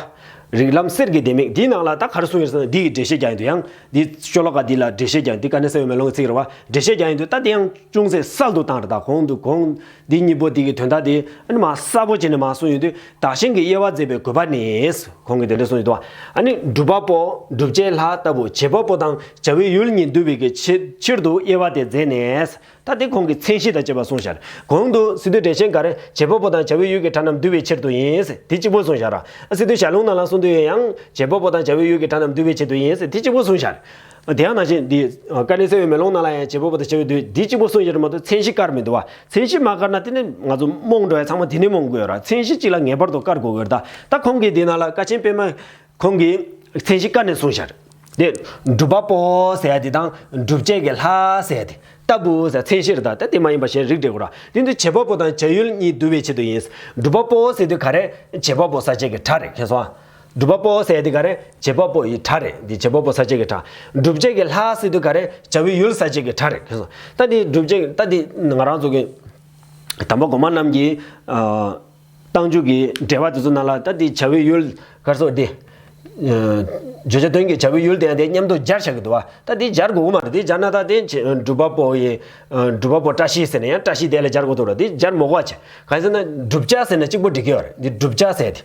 རིགས་ལམ་གསེར་གྱི་ལྡེ་མིག་འདིའི་ནང་ལ་ད་ག་རེ་གསུངས་ཡོད་ཟེར་ན། འདི་ཡི་འགྲེལ་བཤད་རྒྱག་ཡོང་དུས་ཡང་འདི་ཤོ་ལོ་ཀ་འདི་ལ་འགྲེལ་བཤད་རྒྱག་ཡོང་དུས། ཀ་ནི་ས་འོད་མེ་ལོང་གི་ཚིག་རེད་བ། འགྲེལ་བཤད་རྒྱག་ཡོང་དུས་ད་དེ་ཡང་ཅུང་ཟད་གསལ་དུ་བཏང་རེད། ད་གོང་དུ་གོང་འདི་གཉིས་པོ་འདི་གི་དོན་དག་དེ་ཨ་ནི་མ་གསལ་པོ་བྱས་ནས་མ་གསུངས་ཡོང་དུས། བདག་གཞན་གྱི་དབྱེ་བ་མཛད་པའི་དགོས་པ་ནི། གོང་གི་དེ་འདྲ་གསུངས་ཡོད་དོ། ཨ་ནི་སྒྲུབ་པ་པོ་བསྒྲུབ་བྱའི་ལྷ་ལྟ་བུ་བྱེད་པ་པོ་དང་བྱ་བའི་ཡུལ་གཉིས་བསྡུ་བའི་གི་ཕྱིར་ཕྱིར་དུ་དབྱེ་བ་དེ་མཛད་ནས། ད་དེ་ཁོང་གིས་མཚན་གཞི་དང་བཅས་པ་གསུངས་ཤར། གོང་དུ་སི་ཏུ་འགྲེལ་ཆེན་ག་རེ། བྱེད་པ་པོ་དང་བྱ་བའི་ཡུལ་གྱི་སྒྲ་རྣམས་བསྡུ་བའི་ཕྱིར་དུ་ཡིན། དེ་གཅིག་པོ་གསུངས་ཤར། ཨ་སི་ཏུ་ཞལ་ལུང་ནང་ལ་གསུངས་དུས་ཡང་བྱེད་པ་པོ་དང་བྱ་བའི་ཡུལ་གྱི་སྒྲ་རྣམས་བསྡུ་བའི་ཕྱིར་དུ་ཡིན། དེ་གཅིག་པོ་གསུངས་ཤར། དེ་ཡང་ནང་བཞིན་འདི་ཀ་ནི་ས་འོད་མེ་ལོང་ནང་ལ་ཡང་བྱེད་པ་པོ་དང་བྱ་བའི་ཡུལ་འདི་གཅིག་པོ་གསུངས་ཤར་མ་གཏོགས་མཚན་གཞི་བཀར་མི་འདུག་བ། མཚན་གཞི་མ་བཀར་ན་དེ་ནི་ང་ཚོ་རྨོངས་འགྲོ་ཡ་ཚང་མ་དེ་ནས་རྨོངས་དགོས་ར། མཚན་གཞི་གཅིག་ལ་ངེས་པར་དུ་བཀར་དགོས་ཀྱི་ཡོད་རེད། ད་ད་ཁོང་གིས་འདི་ནང་ལ་ཀ་ཆེན་པད་མ། ཁོང་གིས་མཚན་གཞི་བཀར་ནས་གསུངས་ཤར། དེ་སྒྲུབ་པ་པོ་ཟེར་ཡ་དེ་དང་བསྒྲུབ་བྱེད་ཀྱི་ལྷ་ཟེར་ཡ་དེ་ལྟ་བུ་ཟེར་མཚན་གཞིར་ད་ལྟ་དེ་མ་ཡིན་པ་གཞན་རིགས་འགྲེ་དགོས་ར། དེ་འདི་བྱེད་པ་པོ་དང་བྱ་ཡུལ་གཉིས་བསྡུ་བའི་ཆེད་དུ་ཡིན། སྒྲུབ་པ་པོ་ཟེར་དུས་ག་རེ། བྱེད་པ་པོ་གསལ་བྱེད་ཀྱི་སྒྲ་རེད། མཁྱེན་སོང་ཨ། སྒྲུབ་པ་པོ་ཟེར་ཡ་དེ་ག་རེ། བྱེད་པ་པོ་ཡི་སྒྲ་རེད། འདི་བྱེད་པ་པོ་གསལ་བྱེད་ཀྱི་སྒྲ། བསྒྲུབ་བྱེད་ཀྱི་ལྷ་ཟེར་དུས་ག་རེ། བྱ་བའི་ཡུལ་གསལ་བྱེད་ཀྱི་སྒྲ་རེད། མཁྱེན་སོང་། ད་འདི་བསྒྲུབ་བྱེད་ད་འདི་ང་རང་ཚོ་གི་དམ་པ་གོང་མ་རྣམས་ཀྱིས། ཨ། རྟགས་འཇུག་གི་འགྲེལ་པ་དེ་ཚོ་ནང་ལ་ད་དེ་བྱ་བའི་ཡུལ་ག་རེ་ཟེར་དེ། ཨ། བརྗོད་བྱ་དོན་གྱི་བྱ་བའི་ཡུལ་དེ་ཡང་དེ་མཉམ་དུ་སྦྱར་བཞག་གི་འདུག་བ། ད་དེ་སྦྱར་དགོས་ཀྱི་མ་རེད། དེ་སྦྱར་ན་ད་དེ་བྱེད་སྒྲུབ་པ་པོ་ཡི། ཨ། སྒྲུབ་པ་པོ་བཀྲ་ཤིས་ཟེར་ནས་ཡང་བཀྲ་ཤིས་དེ་ལ་སྦྱར་དགོས་འདུག་ར། དེ་སྦྱར་མི་དགོས་པ་བྱས། གང་ཡིན་ཟེར་ན་བསྒྲུབ་བྱ་ཟེར་ན་གཅིག་པོ་འགྲིག་གི་ཡོད་རེད། འདི་བསྒྲུབ་བྱ་ཟེར་དེ།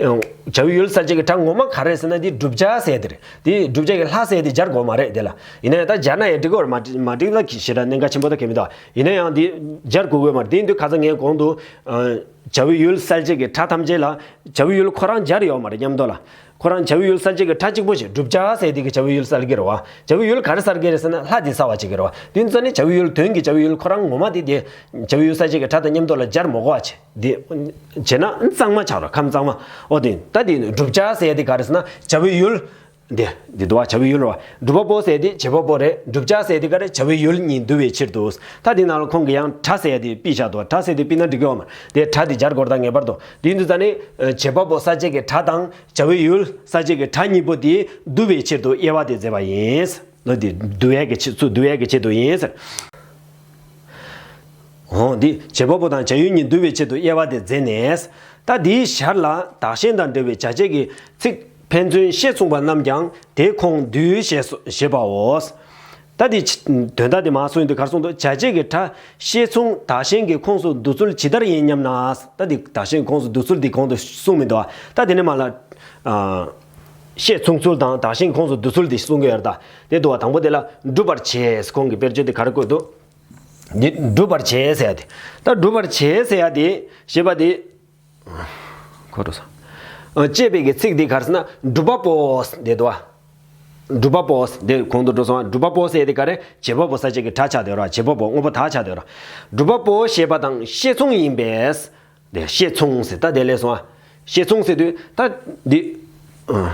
ཨ། བྱ་བའི་ཡུལ་གསལ་བྱེད་ཀྱི་སྒྲ་ངོ་མ་ག་རེ་ཟེར་ན་འདི་བསྒྲུབ་བྱ་ཟེར་དེ་རེད། དེ་བསྒྲུབ་བྱ་གི་ལྷ་ཟེར་དེ་སྦྱར་དགོས་མ་རེད་དེ་ལ། ཡིན་ན་ཡང་ད་སྦྱར་ན་ཡང་འགྲིག་གི་ཡོད་རེད། མ་མ་འགྲིག་ན་ཞེ་དྲག་གནད་འགག་ཆེན་པོ་ད་གལ་མི་འདུག་ཡིན་ན་ཡང་འདི་སྦྱར་དགོས་ཀྱི་ཡོད་མ་རེད། དེ་ཡིན་དུས་ཁ་སང་ངས་གོང་དུ། ཨ། བྱ་བའི་ཡུལ་གསལ་བྱེད་ཀྱི་སྒྲ་ཐམས་ཅད་ལ་བྱ་བའི་ཡུལ་ཁོ་རང་སྦྱར་ཡོད་མ་རེད། མཉམ་དུ་ལ་ཁོ་རང་བྱ་བའི་ཡུལ་གསལ་བྱེད་ཀྱི་སྒྲ་གཅིག་པོ་ཞིག་བསྒྲུབ་བྱ་ཟེར་དེ་གི་བྱ་བའི་ཡུལ་གསལ་གྱི་རེད་བ། བྱ་བའི་ཡུལ་ག་རེ་གསལ་གྱི་རེད་ཟེར་ན་ལྷ་དེ་གསལ་བ་བྱེད་ཀྱི་རེད་བ། དེ་ཚོ་ནི་བྱ་བའི་ཡུལ་དོན་གྱི་བྱ་བའི་ཡུལ་ཁོ་རང་ངོ་མ་དེ་དེ་བྱ་བའི་ཡུལ་གསལ་བྱེད་ཀྱི་སྒྲ་དང་མཉམ་དུ་ལ་སྦྱར་མི་དགོས་པ་བྱེད་དེ། བྱས་ན་གཙང་མ་ཆགས་རེད། ཁམས་གཙང་མ། ཨོ་དེ་བསྒྲུབ་བྱ་ཟེར་དེ་ག་རེ་ཟེར་ན་བྱ་བའི་ཡུལ། འདི་འདི་འདུག་བ། བྱ་བའི་ཡུལ་རེད་བ། སྒྲུབ་པ་པོ་ཟེར་དེ་བྱེད་པ་པོ་རེད། བསྒྲུབ་བྱ་ཟེར་དེ་ག་རེ། བྱ་བའི་ཡུལ་གཉིས་འདུ་བའི་ཕྱིར་དུ། ད་འདི་ནང་ལ་ཁོང་གིས་ཡང་ཕྲ་ཟེར་ཡ་དེ་ཕུད་བཞག་འདུག་བ། ཕྲ་ཟེར་དེ་ཕུད་ན་འགྲིག་གི་ཡོད་མ་རེད། དེ་ཕྲ་དེ་སྦྱར་དགོས་རེད། ད་ངེས་པར་དུ། དེ་ཡིན་དུས་ཙང་ནི་བྱེད་པ་པོ་ས་བཅད་ཀྱི་ཕྲ་དང་བྱ་བའི་ཡུལ་ས་བཅད་ཀྱི་ཕྲ་གཉིས་པོ་དེ་བསྡུ་བའི་ཕྱིར་དུ་དབྱེ་བ་དེ་མཛད་པ་ཡིན། ལོ་དེ་བསྡུ་ཡས་ཀྱི་ཆེད་ཚུར་བསྡུ་ཡས་ཀྱི་ཆེད་དུ་ཡིན་ཟེར། འོ་འདི་བྱེད་པ་པོ་དང་བྱ་ཡུལ་གཉིས་བསྡུ་བའི་ཆེད་དུ་དབྱེ་བ་དེ་མཛད་ནས། ད་འདིའི་ཞར་ལ་བདག་གཞན་དང་འབྲེལ་བའི་བྱ་བྱེད་ཀྱི་ཚིག་ཕན་ཚུན་ཤེས་མཚུངས་པ་རྣམས་ཀྱང་དེ་ཁོངས་འདུས་ཞེས་སོ་ཞེས་པའོ། ད་འདི་དོན་དག་དེ་མ་གསུངས་དུས་ག་རེ་གསུངས་འདུག་བྱ་བྱེད་ཀྱི་ཕྲ་ཤེས་མཚུངས་བདག་གཞན་གྱི་ཁོངས་སུ་འདུ་ཚུལ་ཇི་ལྟར་ཡིན་སྙམ་ན། ད་འདི་བདག་གཞན་གྱི་ཁོངས་སུ་འདུ་ཚུལ་འདི་གོང་དུ་གསུངས་མི་འདུག་ད་དེ་ནས་མ་ལ། ཨ། ཤེས་མཚུངས་ཚུལ་དང་བདག་གཞན་གྱི་ཁོངས་སུ་འདུ་ཚུལ་འདི་གསུང་གི་ཡོད་རེད། ད་དེ་འདུག་བ། དང་པོ་དེ་ལ་སྒྲུབ་པར་བྱེད། ཁོང་གི་དཔེར་བརྗོད་དེ་ག་རེ་བཀོད་འདུག་འདི་སྒྲུབ་པར་བྱེད་ཟེར་ཡ་དེ། ད་སྒྲུབ་པར་བྱེད་ཟེར་ཡ་དེ་ཞེས་པ་དེ། གོ་འགྲོ་སོང་། ཨ། ཅེས་པའི་གི་ཚིག་འདི་ག་རེ་ཟེར་ན་སྒྲུབ་པ་པོ་འདི་འདུག་བ། སྒྲུབ་པ་པོ་འདི་གོང་དུ་འགྲོ་སོང་བ། སྒྲུབ་པ་པོ་ཟེར་ཡ་དེ་ག་རེ། བྱེད་པ་པོ་ས་བཅད་ཀྱི་ཕྲ་ཆགས་བསྡད་ཡོད་རེད་བ། བྱེད་པ་པོ་དངོས་པོ་བདག་ཆགས་བསྡད་ཡོད་རེད། སྒྲུབ་པ་པོ་ཞེས་པ་དང་ཤེས་མཚུངས་ཡིན་པས། དེ་ཤེས་མཚུངས་ཟེར། ད་དེ་ལས་སོང་ཨ། ཤེས་མཚུངས་ཟེར་དུས་ད་འདི། ཨ།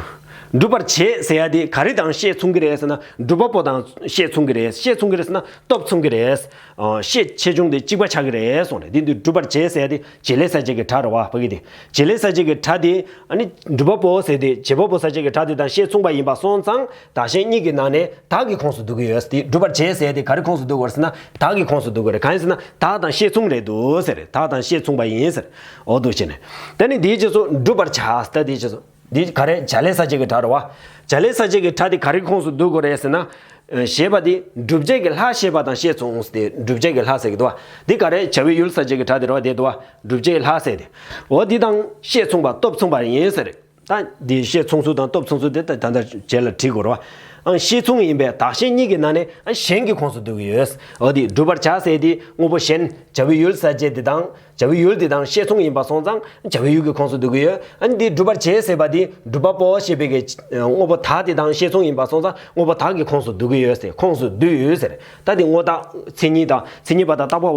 སྒྲུབ་པར་བྱེད་ཟེར་ཡ་དེ་ག་རེ་དང་ཤེས་མཚུངས་ཀྱི་རེད་ཟེར་ན། སྒྲུབ་པ་པོ་དང་ཤེས་མཚུངས་ཀྱི་རེད། ཤེས་མཚུངས་ཀྱི་རེད་ཟེར་ན་སྟོབས་མཚུངས་ཀྱི་རེད། ཨ། ཤེས་ཆེ་ཆུང་དེ་གཅིག་པ་ཆགས་ཀྱི་རེད་གསུངས་རེད། དེ་དུས་སྒྲུབ་པར་བྱེད་ཟེར་ཡ་དེ་བྱེད་ལས་ས་བཅད་ཀྱི་ཕྲ་རེད་བ། ཕ་གི་དེ་བྱེད་ལས་ས་བཅད་ཀྱི་ཕྲ་དེ། ཨ་ནི་སྒྲུབ་པ་པོ་ཟེར་དེ་བྱེད་པ་པོ་ས་བཅད་ཀྱི་ཕྲ་དེ་དང་ཤེས་མཚུངས་པ་ཡིན་པ་སོང་ཙང་བདག་གཞན་གཉིས་ཀྱི་ནང་ནས་བདག་གི་ཁོངས་སུ་འདུ་གི་ཡོད་དེ། སྒྲུབ་པར་བྱེད་ཟེར་དེ་ག་རེ་ཁོངས་སུ་འདུ་དགོས་རེད་ཟེར་ན་བདག་གི་ཁོངས་སུ་འདུ་དགོས་རེད། གང་ཡིན་ཟེར་ན་བདག་དང་ཤེས་མཚུངས་རེད་འདུག་ཟེར། བདག་དང་ཤེས་མཚུངས་པ་ཡིན་ཟེར། འོ་འདུག་བྱས་ནས། ད་ནི་དེའི་རྗེས་སུ་སྒྲུབ་པར་བྱ། ད་དེའི་རྗེས་སུ་འདི་ག་རེ། བྱ་ལས་ས་བཅད་ཀྱི་ཕྲ་རེད་བ། བྱ་ལས་ས་བཅད་ཀྱི་ཕྲ་དེ་ག་རེ་ཁོངས་སུ་འདུ་དགོས་རེད་ཟེར་ན། ཨ། ཞེས་པ་དེ་སྒྲུབ་བྱེད་ཀྱི་ལྷ་ཞེས་པ་དང་ཤེས་མཚུངས་ཏེ། སྒྲུབ་བྱེད་ཀྱི་ལྷ་ཟེར་གྱི་འདུག་བ། འདི་ག་རེ། བྱ་བའི་ཡུལ་ས་བཅད་ཀྱི་ཕྲ་དེ་རེད་བ། དེ་འདུག་བ། སྒྲུབ་བྱེད་ལྷ་ཟེར་དེ། འོ་འདི་དང་ཤེས་མཚུངས་པ་སྟོབས་མཚུངས་པ་ཡིན་ཟེར། ད་འདི་ཤེས་མཚུངས་ཚུལ་དང་སྟོབས་མཚུངས་ཚུལ་དེ་ད་ད་ལྟ་རྗེས་ལ་བྲིས་དགོས་རེད་བ། ཨང་། ཤེས་མཚུངས་ཡིན་པས་བདག་གཞན་གཉིས་ཀྱི་ནང་ནས། ཨ། གཞན་གྱི་ཁོངས་སུ་འདུ་གི་ཡོད། འོ་དེ་སྒྲུབ་པར་བྱ་ཟེར་དེ་དངོས་པོ་གཞན། བྱ་བའི་ཡུལ་ས་བཅད་དེ་དང་བྱ་བའི་ཡུལ་དེ་དང་ཤེས་མཚུངས་ཡིན་པ་སོང་ཙང་བྱ་བའི་ཡུལ་གྱི་ཁོངས་སུ་འདུ་གི་ཡོད། ཨ་ནི་དེ་སྒྲུབ་པར་བྱེད་ཟེར་བ་དེ་སྒྲུབ་པ་པོ་ཞེས་པའི་གི་དངོས་པོ་བདག་དེ་དང་ཤེས་མཚུངས་ཡིན་པ་སོང་ཙང་དངོས་པོ་བདག་གི་ཁོངས་སུ་འདུ་གི་ཡོད་ཟེར། ཁོངས་སུ་འདུས་ཡོད་ཟེར། ད་དེ་དངོས་བཏགས་མཚན་ཉིད་དང་མཚན་ཉིད་པ་དང་བཏགས་པ་པོ་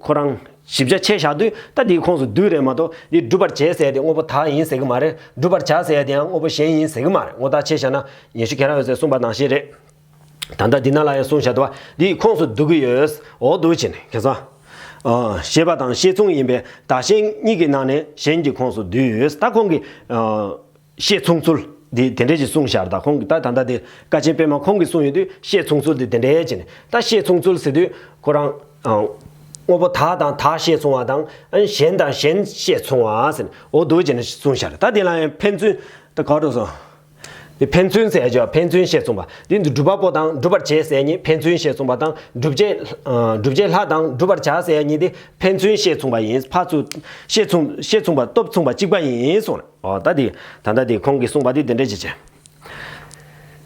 ཁོ་རང་ཞིབ་ཆ་ཕྱེ་བཞག་དུས་ད་དེའི་ཁོངས་སུ་འདུས་རེད་མ་གཏོགས། དེ་སྒྲུབ་པར་བྱེད་ཟེར་དེ་དངོས་པོ་བདག་ཡིན་ཟེར་གི་མ་རེད། སྒྲུབ་པར་བྱ་ཟེར་དེ་ཡང་དངོས་པོ་གཞན་ཡིན་ཟེར་གི་མ་རེད། དངོས་བཏགས་ཕྱེ་བཞག་ན་ཉི་ཤུ་ཁྱེད་རང་ཡོད་ཚད་གསུངས་པ་ནང་བཞིན་རེད། ད་ལྟ་འདི་ན་ལ་ཡང་གསུངས་བཞག་འདུག་བ། འདིའི་ཁོངས་སུ་འདུ་གི་ཡོད། འོ་འདུག་བྱས་ནས་ཁྱེད་ཚོ། ཨ། ཞེས་པ་དང་ཤེས་མཚུངས་ཡིན་པས་བདག་གཞན་གཉིས་ཀྱི་ནང་ནས་གཞན་གྱི་ཁོངས་སུ་འདུས་ཡོད། ད་ཁོང་གིས། ཨ། ཤེས་མཚུངས་ཚུལ་འདི་དེ་འདྲས་ཅིག་གསུངས་བཞག་ད་ཁོང་གིས་ད་ད་ལྟ་དེ་ཀ་ཆེན་པད་མ་ཁོང་གིས་གསུངས་ཡོད་དུས་ཤེས་མཚུངས་ཚུལ་འདི་དེ་འདྲས་བྱས་ནས། ད་ཤེས་མཚུངས་ཚུལ་ཟེར་དུས་ཁོ་རང་། ཨ། དངོས་པོ་བདག་དང་བདག་ཤེས་མཚུངས་པ་དང་། ཨ། གཞན་དང་གཞན་ཤེས་མཚུངས་པ་ཟེར་ནས་འོ་འདུག་བྱས་ནས་གསུངས་བཞག་ད་དེ་ལ་ཡང་ཕན་ཚུན་ད་ག་རེ་སོང་། དེ་ཕན་ཚུན་ཟེར་ཡ་ཅིག་ཡོད། ཕན་ཚུན་ཤེས་མཚུངས་པ། དེ་སྒྲུབ་པ་པོ་དང་སྒྲུབ་པར་བྱེད་ཟེར་ཡ་གཉིས་ཕན་ཚུན་ཤེས་མཚུངས་པ་དང་། སྒྲུབ་བྱེད། ཨ། སྒྲུབ་བྱེད་ལྷ་དང་སྒྲུབ་པར་བྱ་ཟེར་ཡ་གཉིས་དེ་ཕན་ཚུན་ཤེས་མཚུངས་པ་ཡིན། ཕར་ཚུར་ཤེས་མཚུངས། ཤེས་མཚུངས། ཤེས་མཚུངས་པ་སྟོབས་མཚུངས་པ་གཅིག་པ་ཡིན་གསུངས་ནས། འོ་ད་དེ་ད་ལྟ་དེ་ཁོང་གིས་གསུངས་པ་དེ་དེ་འདྲ་ཅིག་བྱས།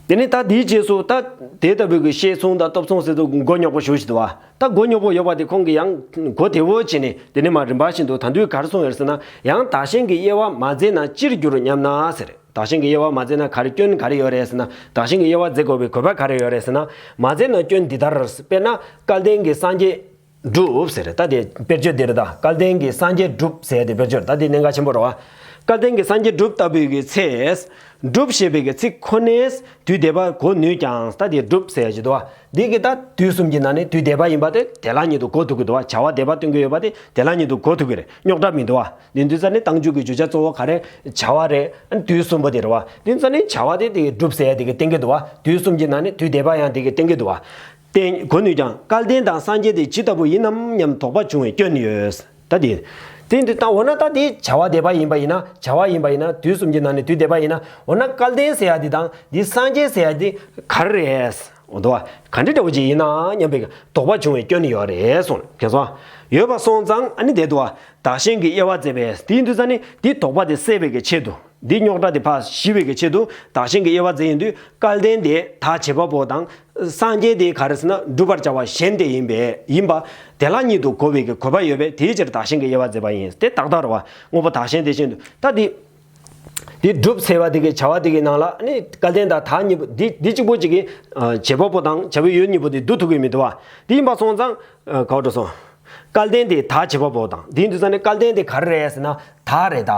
དེ་ནས་ད་དེའི་རྗེས་སུ་ད་དེ་ལྟ་བུའི་གི་ཤེས་མཚུངས་དང་སྟོབས་མཚུངས་ཟེར་དུས་མགོ་རྙོག་པོ་ཞེ་པོ་ཞིག་འདུག་བ། ད་མགོ་རྙོག་པོ་ཡོད་པ་དེ་ཁོང་གིས་ཡང་གོ་བདེ་བོ་བྱས་ནས་དེ་ནས་མར་རིམ་པ་བཞིན་དུ་ད་དུང་ག་རེ་གསུངས་ཡོད་ཟེར་ན། ཡང་བདག་གཞན་གྱི་དབྱེ་བ་མ་མཛད་ན་ཅིར་འགྱུར་སྙམ་ན་ཟེར། བདག་གཞན་གྱི་དབྱེ་བ་མ་མཛད་ན་ག་རེ་སྐྱོན་ག་རེ་ཡོད་རེད་ཟེར་ན། བདག་གཞན་གྱི་དབྱེ་བ་མཛད་དགོས་པའི་དགོས་པ་ག་རེ་ཡོད་རེད་ཟེར་ན། མ་མཛད་ན་སྐྱོན་འདི་ལྟར། དཔེར་ན་སྐལ་ལྡན་གྱི་སངས་རྒྱས་སྒྲུབ་ཟེར། ད་དེ་དཔེར་བརྗོད་འདི་རེད། ད་སྐལ་ལྡན་གྱི་སངས་རྒྱས་སྒྲུབ་ཟེར་དེ་དཔེར་བརྗོད་ད་དེ་གནད་འགག་ཆེན་པོ་རེད་བ། སྐལ་ལྡན་གྱི་སངས་རྒྱས་སྒྲུབ་ལྟ་བུའི་གི་ཚེ། སྒྲུབ་ཞེས་པའི་གི་ཚིག་ཁོ་ནས་དུས་འདས་པ་གོ་ནུས་ཀྱང་། ད་དེ་སྒྲུབ་ཟེར་ཡ་ཅིག་འདུག་བ། འདི་གི་ད་དུས་གསུམ་གྱི་ནང་ནས་དུས་འདས་པ་ཡིན་པ་དེ་དེ་ལ་ཉིད་དུ་གོ་ཐུབ་ཀྱི་འདུག་བ། བྱ་བ་འདས་པ་སྟོན་གྱི་ཡོད་པ་དེ་དེ་ལ་ཉིད་དུ་གོ་ཐུབ་ཀྱི་རེད། རྙོག་དྲ་མི་འདུག་བ། འདི་འདུག་ས་ནི་རྟགས་འཇུག་གི་བརྗོད་བྱ་གཙོ་བོ་ག་རེ། བྱ་བ་རེད། ཨ། དུས་གསུམ་པོ་དེ་རེད་བ། འདི་ཚོ་ནི་བྱ་བ་དེ་དེ་སྒྲུབ་ཟེར་ཡ་དེ་གི་བསྟན་གྱི་འདུག་བ། དུས་གསུམ་གྱི་ནང་ནས་དུས་འདས་པ་ཡང་དེ་གི་བསྟན་གྱི་འདུག་བ། བསྟན་གོ་ནུས་ཀྱང་སྐལ་ལྡན་དང་སངས་རྒྱས་དེ་ཇི་ལྟ་བུ་ཡིན་ནམ་སྙམ་དོགས་པ་བྱུང་བའི་སྐྱོན་ཡོད། ད་དེ། དེ་འདི་ལྟ་འོ་ན་ད་དེ་བྱ་བ་འདས་པ་ཡིན་པ་ཡིན་ན། བྱ་བ་ཡིན་པ་ཡིན་ན། དུས་གསུམ་གྱི་ནང་ནས་དུས་འདས་པ་ཡིན་ན། འོ་ན་སྐལ་ལྡན་ཟེར་ཡ་འདི་དང་འདི་སངས་རྒྱས་ཟེར་ཡ་འདི་ག་རེ་རེད། འོ་དོ། ག་འདྲ་འདྲ་བོ་ཅིག་ཡིན་ན་སྙམ་པའི་དོགས་པ་བྱུང་བའི་སྐྱོན་ཡོད་རེད་གསུངས། ཁྱེད་ཚོ། ཡོད་པ་སོང་ཙང་ཨ་ནི་དེ་འདུག་བ། བདག་གཞན་གྱི་དབྱེ་བ་མཛད་པས། དེ་ཡིན་དུས་ཙང་ནི་འདི་དོགས་པ་དེ་སེལ་བའི་གི་ཆེད་དུ། འདི་རྙོག་དྲ་དེ་ཕར་ཞི་བའི་གི་ཆེད་དུ་བདག་གཞན་གྱི་དབྱེ་བ་མཛད་ཡོང་དུས་སྐལ་ལྡན་དེ་བདག་བྱེད་པ་པོ་དང་། སངས་རྒྱས་དེ་ག་རེ་ཟེར་ན་སྒྲུབ་པར་བྱ་བ་གཞན་དེ་ཡིན་པས། ཡིན་པ། དེ་ལ་ཉིད་དུ་གོ་བའི་གི་དགོས་པ་ཡོད་པས། དེའི་ཕྱིར་བདག་གཞན་གྱི་དབྱེ་བ་མཛད་པ་ཡིན། དེ་ཏག་ཏག་རེད་བ། དངོས་པོ་བདག་གཞན་དེ་བཞིན་དུ། ད་འདི། འདི་སྒྲུབ་ཟེར་བ་དེ་གི་བྱ་བ་དེ་གི་ནང་ལ་ནི་སྐལ་ལྡན་དང་བདག་གཉིས་པོ་འདི་འདི་གཅིག་པོ་གཅིག་གིས། ཨ། བྱེད་པ་པོ་དང་བྱ་བའི་ཡུལ་གཉིས་པོ་དེ་བསྡུ་ཐུབ་ཀྱི་མི་འདུག་བ། དེ་ཡིན་པ་སོང་ཙང་། ཨ། ག་བར་འགྲོ་སོང་། སྐལ་ལྡན་དེ་བདག་བྱེད་པ་པོ་དང་། དེ་ཡིན་དུས་ཙང་ནི་སྐལ་ལྡན་དེ་ག་རེ་རེད་ཟེར་ན་བདག་རེད་ད།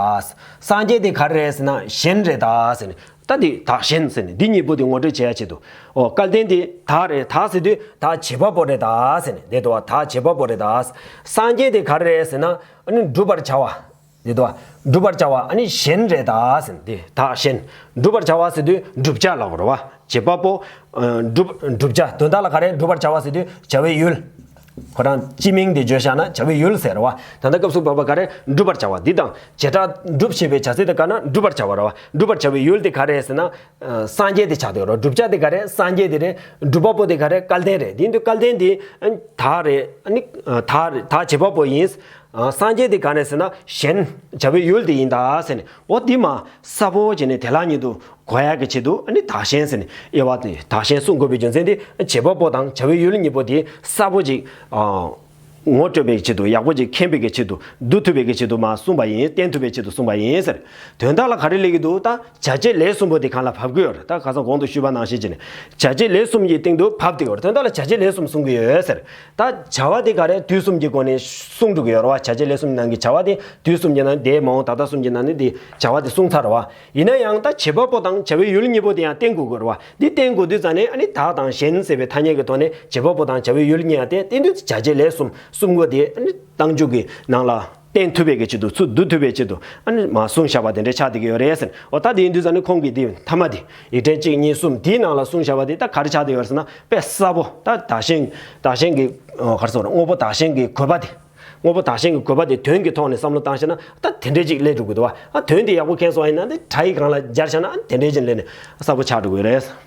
སངས་རྒྱས་དེ་ག་རེ་རེད་ཟེར་ན་གཞན་རེད་ད་ཟེར་ནས། ད་འདི་བདག་གཞན་ཟེར་ནས་འདི་གཉིས་པོ་དེ་ངོ་སྤྲོད་བྱེད་ཡ་ཆེད་དུ། ཨོ་བསྐལ་དོན་དེ་བདག་རེད། བདག་ཟེར་དུས་བདག་བྱེད་པ་པོ་རེད་ད་ཟེར་ནས་འདི་འདུག་བ། བདག་བྱེད་པ་པོ་རེད་ད། སངས་རྒྱས་དེ་ག་རེ་རེད་ཟེར་ན་ཨ་ནི་བསྒྲུབ་པར་བྱ་བ། འདི་འདུག་བ། བསྒྲུབ་པར་བྱ་བ་ཨ་ནི་གཞན་རེད་ད་ཟེར་ནས་འདི་བདག་གཞན། བསྒྲུབ་པར་བྱ་བ་ཟེར་དུས་བསྒྲུབ་བྱ་ལབ་དགོས་རེད་བ། བྱེད་པ་པོ། ཨ་བསྒྲུབ་བསྒྲུབ་བྱ་དོན་དག་ལ་ག་རེ་བསྒྲུབ་པར་བྱ་བ་ཟེར་དུས་བྱ་བའི་ཡུལ། ཁོ་རང་སྤྱི་མིང་དེ་བརྗོད་བཞག་ན་བྱ་བའི་ཡུལ་ཟེར་བ། ད་ལྟ་སྐབས་སུ་བབ་པ་ག་རེ་བསྒྲུབ་པར་བྱ་བ་འདི་དང་བྱེ་བྲག་སྒྲུབ་ཞེས་པའི་བྱ་ཚིག་དེ་ག་ན་བསྒྲུབ་པར་བྱ་བ་རེད་བ། བསྒྲུབ་པར་བྱ་བའི་ཡུལ་དེ་ག་རེ་ཟེར་ན། ཨ་སངས་རྒྱས་དེ་ཆགས་བསྡད་ཡོད་རེད། བསྒྲུབ་བྱ་དེ་ག་རེ་སངས་རྒྱས་དེ་རེད། སྒྲུབ་པ་པོ་དེ་ག་རེ་བསྐལ་དོན་རེད། དེ་ཡིན་དུས་བསྐལ་དོན་དེ་ཨ་ནི་བདག་རེད། ཨ་ནི་ཨ་བདག་རེད། བདག་བྱེད་པ་པོ་ཡིན། ཨ་སངས་རྒྱས་དེ་ག་རེ་ཟེར་ན་གཞན་བྱ་བའི་ཡུལ་དེ་ཡིན་ད་ཟེར་ནས། འོ་འདི་མ་གསལ་པོ་བྱས་ནས་དེ་ལ་ཉིད་དུ་གོ་ཡག་གི་ཆེད་དུ་ཨ་ནི་བདག་གཞན་ཟེར་ནས་དབྱེ་བ་དེ་བདག་གཞན་གསུང་དགོས་པའི་རྒྱུ་མཚན་དེ་བྱེད་པ་པོ་དང་བྱ་བའི་ཡུལ་གཉིས་པོ་དེ་གསལ་པོ་ཅིག་ཨ་ངོ་སྤྲོད་པའི་ཆེད་དུ། ཡག་པོ་ཅིག་མཁྱེན་པའི་གི་ཆེད་དུ། བསྡུ་ཐུབ་པའི་གི་ཆེད་དུ་མ་གསུངས་པ་ཡིན། བསྟན་ཐུབ་པའི་ཆེད་དུ་གསུངས་པ་ཡིན་ཟེར། དོན་དག་ལ་ག་རེ་སླེབས་ཀྱི་འདུག་ད་བྱ་བྱེད་ལས་གསུམ་པོ་དེ་གང་ལ་བབ་ཀྱི་ཡོད་རེད། ད་ཁ་སང་གོང་དུ་ཞུས་པ་ནང་བཞིན་བྱས་ནས་བྱ་བྱེད་ལས་གསུམ་གྱི་སྟེང་དུ་བབ་བསྡད་ཡོད་རེད། དོན་དག་ལ་བྱ་བྱེད་ལས་གསུམ་གསུང་གི་ཡོད་ཟེར། ད་བྱ་བ་དེ་ག་རེ་དུས་གསུམ་གྱི་སྒོ་ནས་གསུང་འགྲོ་གི་ཡོད་རེད་བ། བྱ་བྱེད་ལས་གསུམ་ནང་གི་བྱ་བ་དེ་དུས་གསུམ་གྱི་ནང་འདས་མ་འོངས་ད་ལྟ་གསུམ་གྱི་ནང་ནས་དེ་བྱ་བ་དེ་གསུངས་ཚར་རེད་བ། ཡིན་ན་ཡང་ད་བྱེད་པ་པོ་དང་བྱ་བའི་ཡུལ་གཉིས་པོ་དེ་ཡང་བསྟན་དགོས་ཀྱི་རེད་བ། འདི་བསྟན་དགོས་དུས་ཙང་ནས་ཨ་ནི་བདག་དང་གཞན་ཟེར་བའི་ཐ་སྙད་ཀྱི་ཐོག་ནས་བྱེད་པ་པོ་དང་བྱ་བའི་ཡུལ་གཉིས་ཡང་བསྟན། བསྟན་དུས་བྱ་བྱེད་ལས་གསུམ་གསུམ་པོ་དེ་ཨ་ནི་རྟགས་འཇུག་གི་ནང་ལ་བསྟན་ཐུབ་པའི་གི་ཆེད་དུ། ཚུར་བསྡུ་ཐུབ་པའི་ཆེད་དུ་ཨ་ནི་མ་གསུངས་བཞག་པ་དེ་འདྲ་ཆགས་བསྡད་ཀྱི་ཡོད་རེད་ཟེར། འོ་ད་དེ་ཡིན་དུས་ཙང་ནས་ཁོང་གིས་དེ་མཐའ་མ་དེ་ཡིག་ཕྲེང་གཅིག་གཉིས་གསུམ་དེའི་ནང་ལ་གསུངས་བཞག་པ་དེ་ད་ག་རེ་ཆགས་བསྡད་ཡོད་རེད་ཟེར་ན། དཔེ་གསལ་པོ་ད་བདག་གཞན་བདག་གཞན་གྱི་ཨ་ག་རེ་ཟེར་དགོས་རེད། དངོས་པོ་བདག་གཞན་གྱི་དགོས་པ་དེ། དངོས་པོ་བདག་གཞན་གྱི་དགོས་པ་དེ་དོན་གྱི་ཐོག་ནས་བསམ་བློ་བཏང་བྱས་ན་ད་དེ་འདྲས་ཅིག་སླེབས་འགྲོ་གི་འདུག་བ། ཨ་དོན་དེ་ཡག་པོ་མཁྱེན་སོང་བ་ཡིན་ན་དེ་སྒྲ་ཡི་སྒང་ལ་སྦྱར་བྱས་ན་ཨ་དེ་འདྲས་ཅིག་སླེབས་ནས་གསལ་པོ་ཆགས་འགྲོ་གི་རེད།